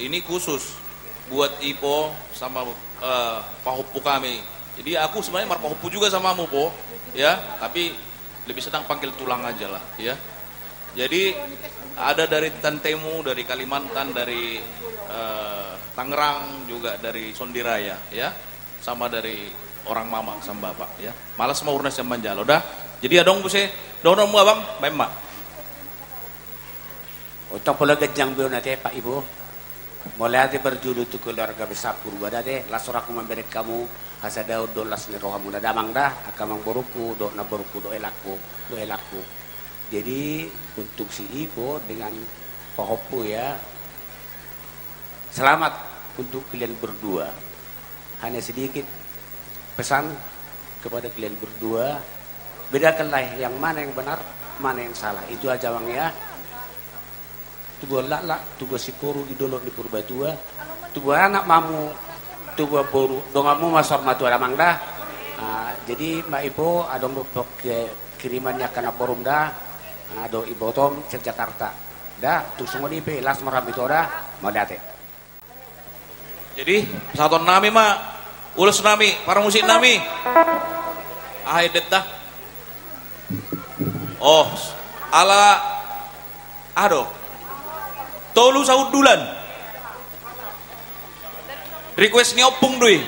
Ini khusus buat ipo sama, eh, pahompu kami. Jadi, aku sebenarnya marpahompu juga sama mu, po, ya, tapi lebih senang panggil tulang aja lah, ya. Jadi, ada dari tantemu, dari Kalimantan, dari, eh, Tangerang, juga dari Sondiraya, ya. Sama dari orang mama sama bapak, ya. Malas ma uhurna sian manjalo, da. Jadi, adong muse dohononmu, abang, baen ma. Untang pola ganjang be on ate, Pak, Ibu. Mauliate parjolo tu keluarga besar Purba da ate, las rohangku mambereng hamu hasadaon dohot las ni rohamuna da, Amang, da, angka amangborungku dohot namborungku dohot helangku, dohot helangku. Jadi, untuk si ipo dengan pahompu, ya, selamat untuk kalian berdua. Hanya sedikit pesan kepada kalian berdua, bedakanlah yang mana yang benar, mana yang salah. Itu aja, Bang, ya. Tubuan laklak, tubuan singkoru di dolok ni Purbatua, tubuan anak ma hamu, tubuan boru, donganmu ma saur matua, Amang, da. Ah, jadi, Mak Ipo, adong do pe-, kiriman ni angka namborum, da. Ah, dohot ibotom sian Jakarta. Da, tung songon i pe, las ma roham ito, da. Mauliate. Jadi, pasahaton nami ma ulos nami, parmusik nami. Aha, edet da. Oh, ala, aha do, tolu sahundulan. Request ni ompung do i.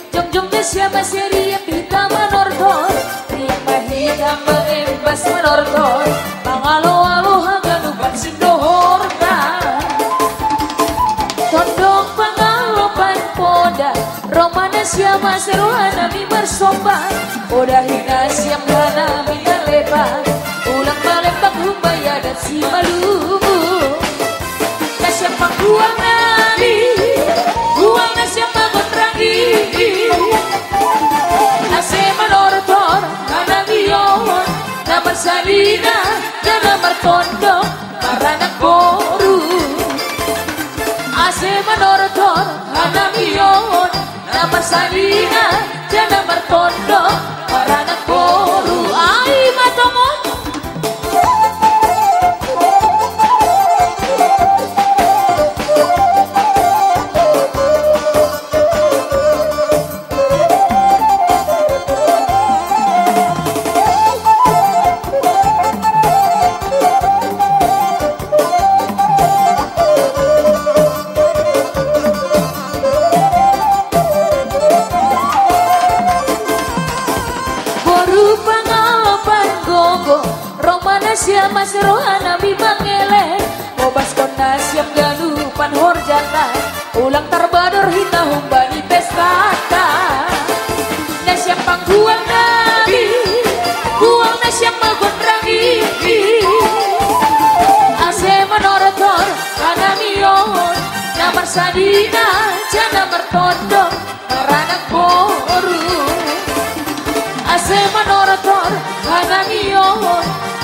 Jongjong ma sian Mas Rian di hita manortor, rian ma hita mangembas manortor, mangaloalo haganupan sindohorna. Tondong pangalopan poda, ro ma na sian Mas rohanami marsomba, poda hita sian hanami na lepa, ulang malembang humbaya dan simalungun. Na sian panggual nami, gual na sian magonrang i. Ase manortor hanami on, na marsalina jala na martondong maranak boru. Ase manortor hanami on, na marsalina jala na martondong maranak boru. Ai ma tongon. Boru pangalopan gogo, ro ma na sian Mas rohanami mangelek, hobaskon na sian ganupan horjata, ulang tarbador hita humbani pestata. Na sian panggual nami, gual na sian magonrang i. Ase manortor hanami on, na marsalina jala na martondong maranak boru. Ase manortor hanami on,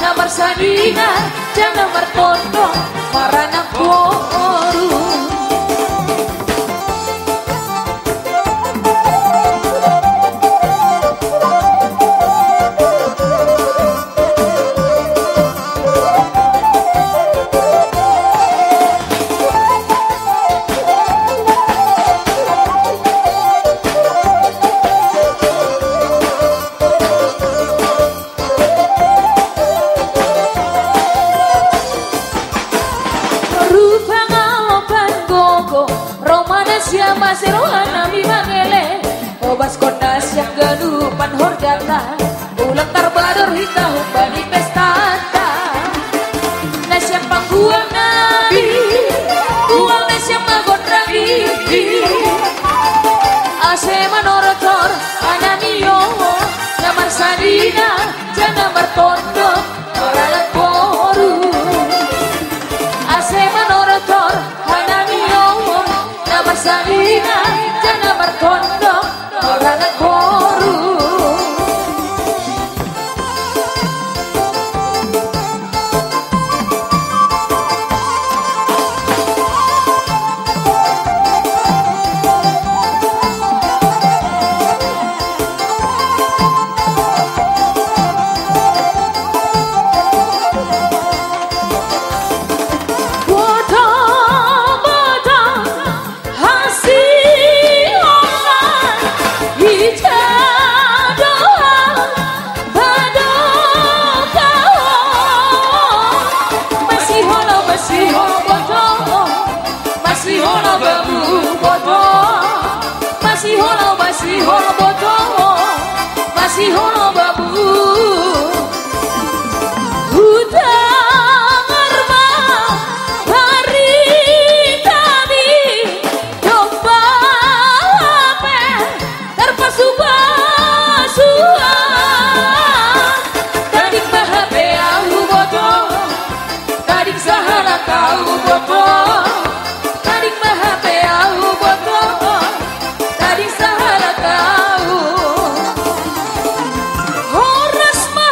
na marsanina jala martondong maranak boru. Rupa ngalopan gogo, ro ma na sian mase rohanami mangele. Hobaskon na sian ganupan horjata, ulang tarbador hita humbani pestanta. Na sian panggual nami, gual na sian magon nami. Ase manortor hanami on, na marsanina jala martondong maranak boru. Ase manortor hanami on, na marsanina jala martondong maranak boru. Boto, boto, hasihol, ija do au badok au. Masihol, masihol boto, masihol babu boto, masihol, masihol boto, masihol babu. Hutangar ma barita di domba pe tarpasupasu. Tading ma hape au boto, tading sahalak au boto. Tading ma hape au boto, tading sahalak au. Horas ma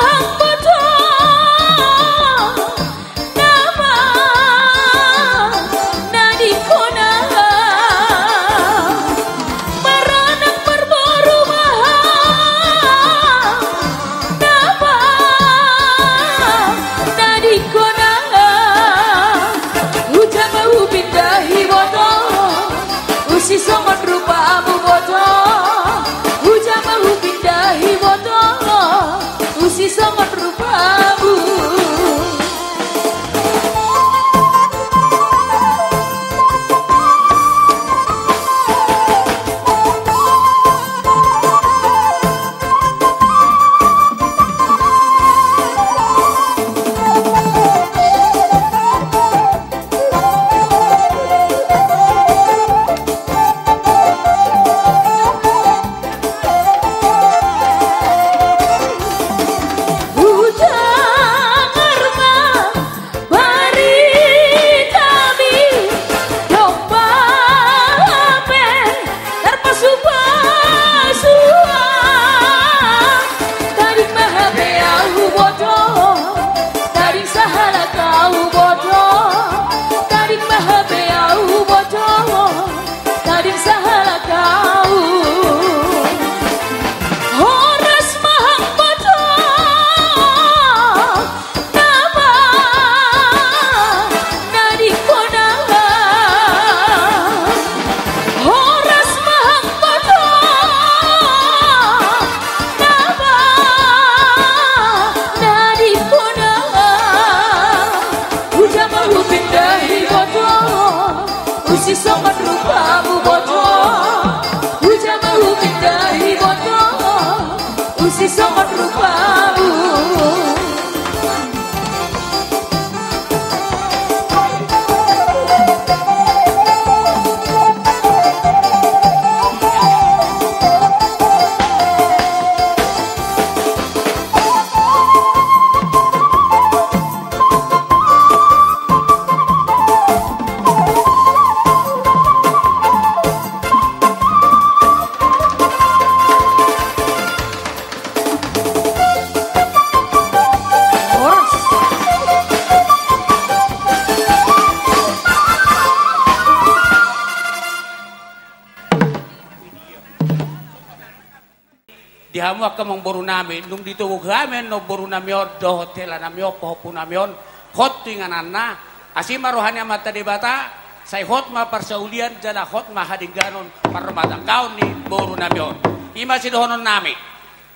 Di hamu angka amangboru nami, nunga ditogu hami annon boru nami on dohot hela nami on, pahompu nami on, hot tu ingananna, asi ma roha ni Amanta Debata, sai hot ma parsaulian jala hot ma hadengganon parrumatanggaon ni boru nami on. I ma sidohonon nami.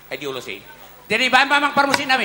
Ai diulos i. Jadi baen ma amang parmusik nami.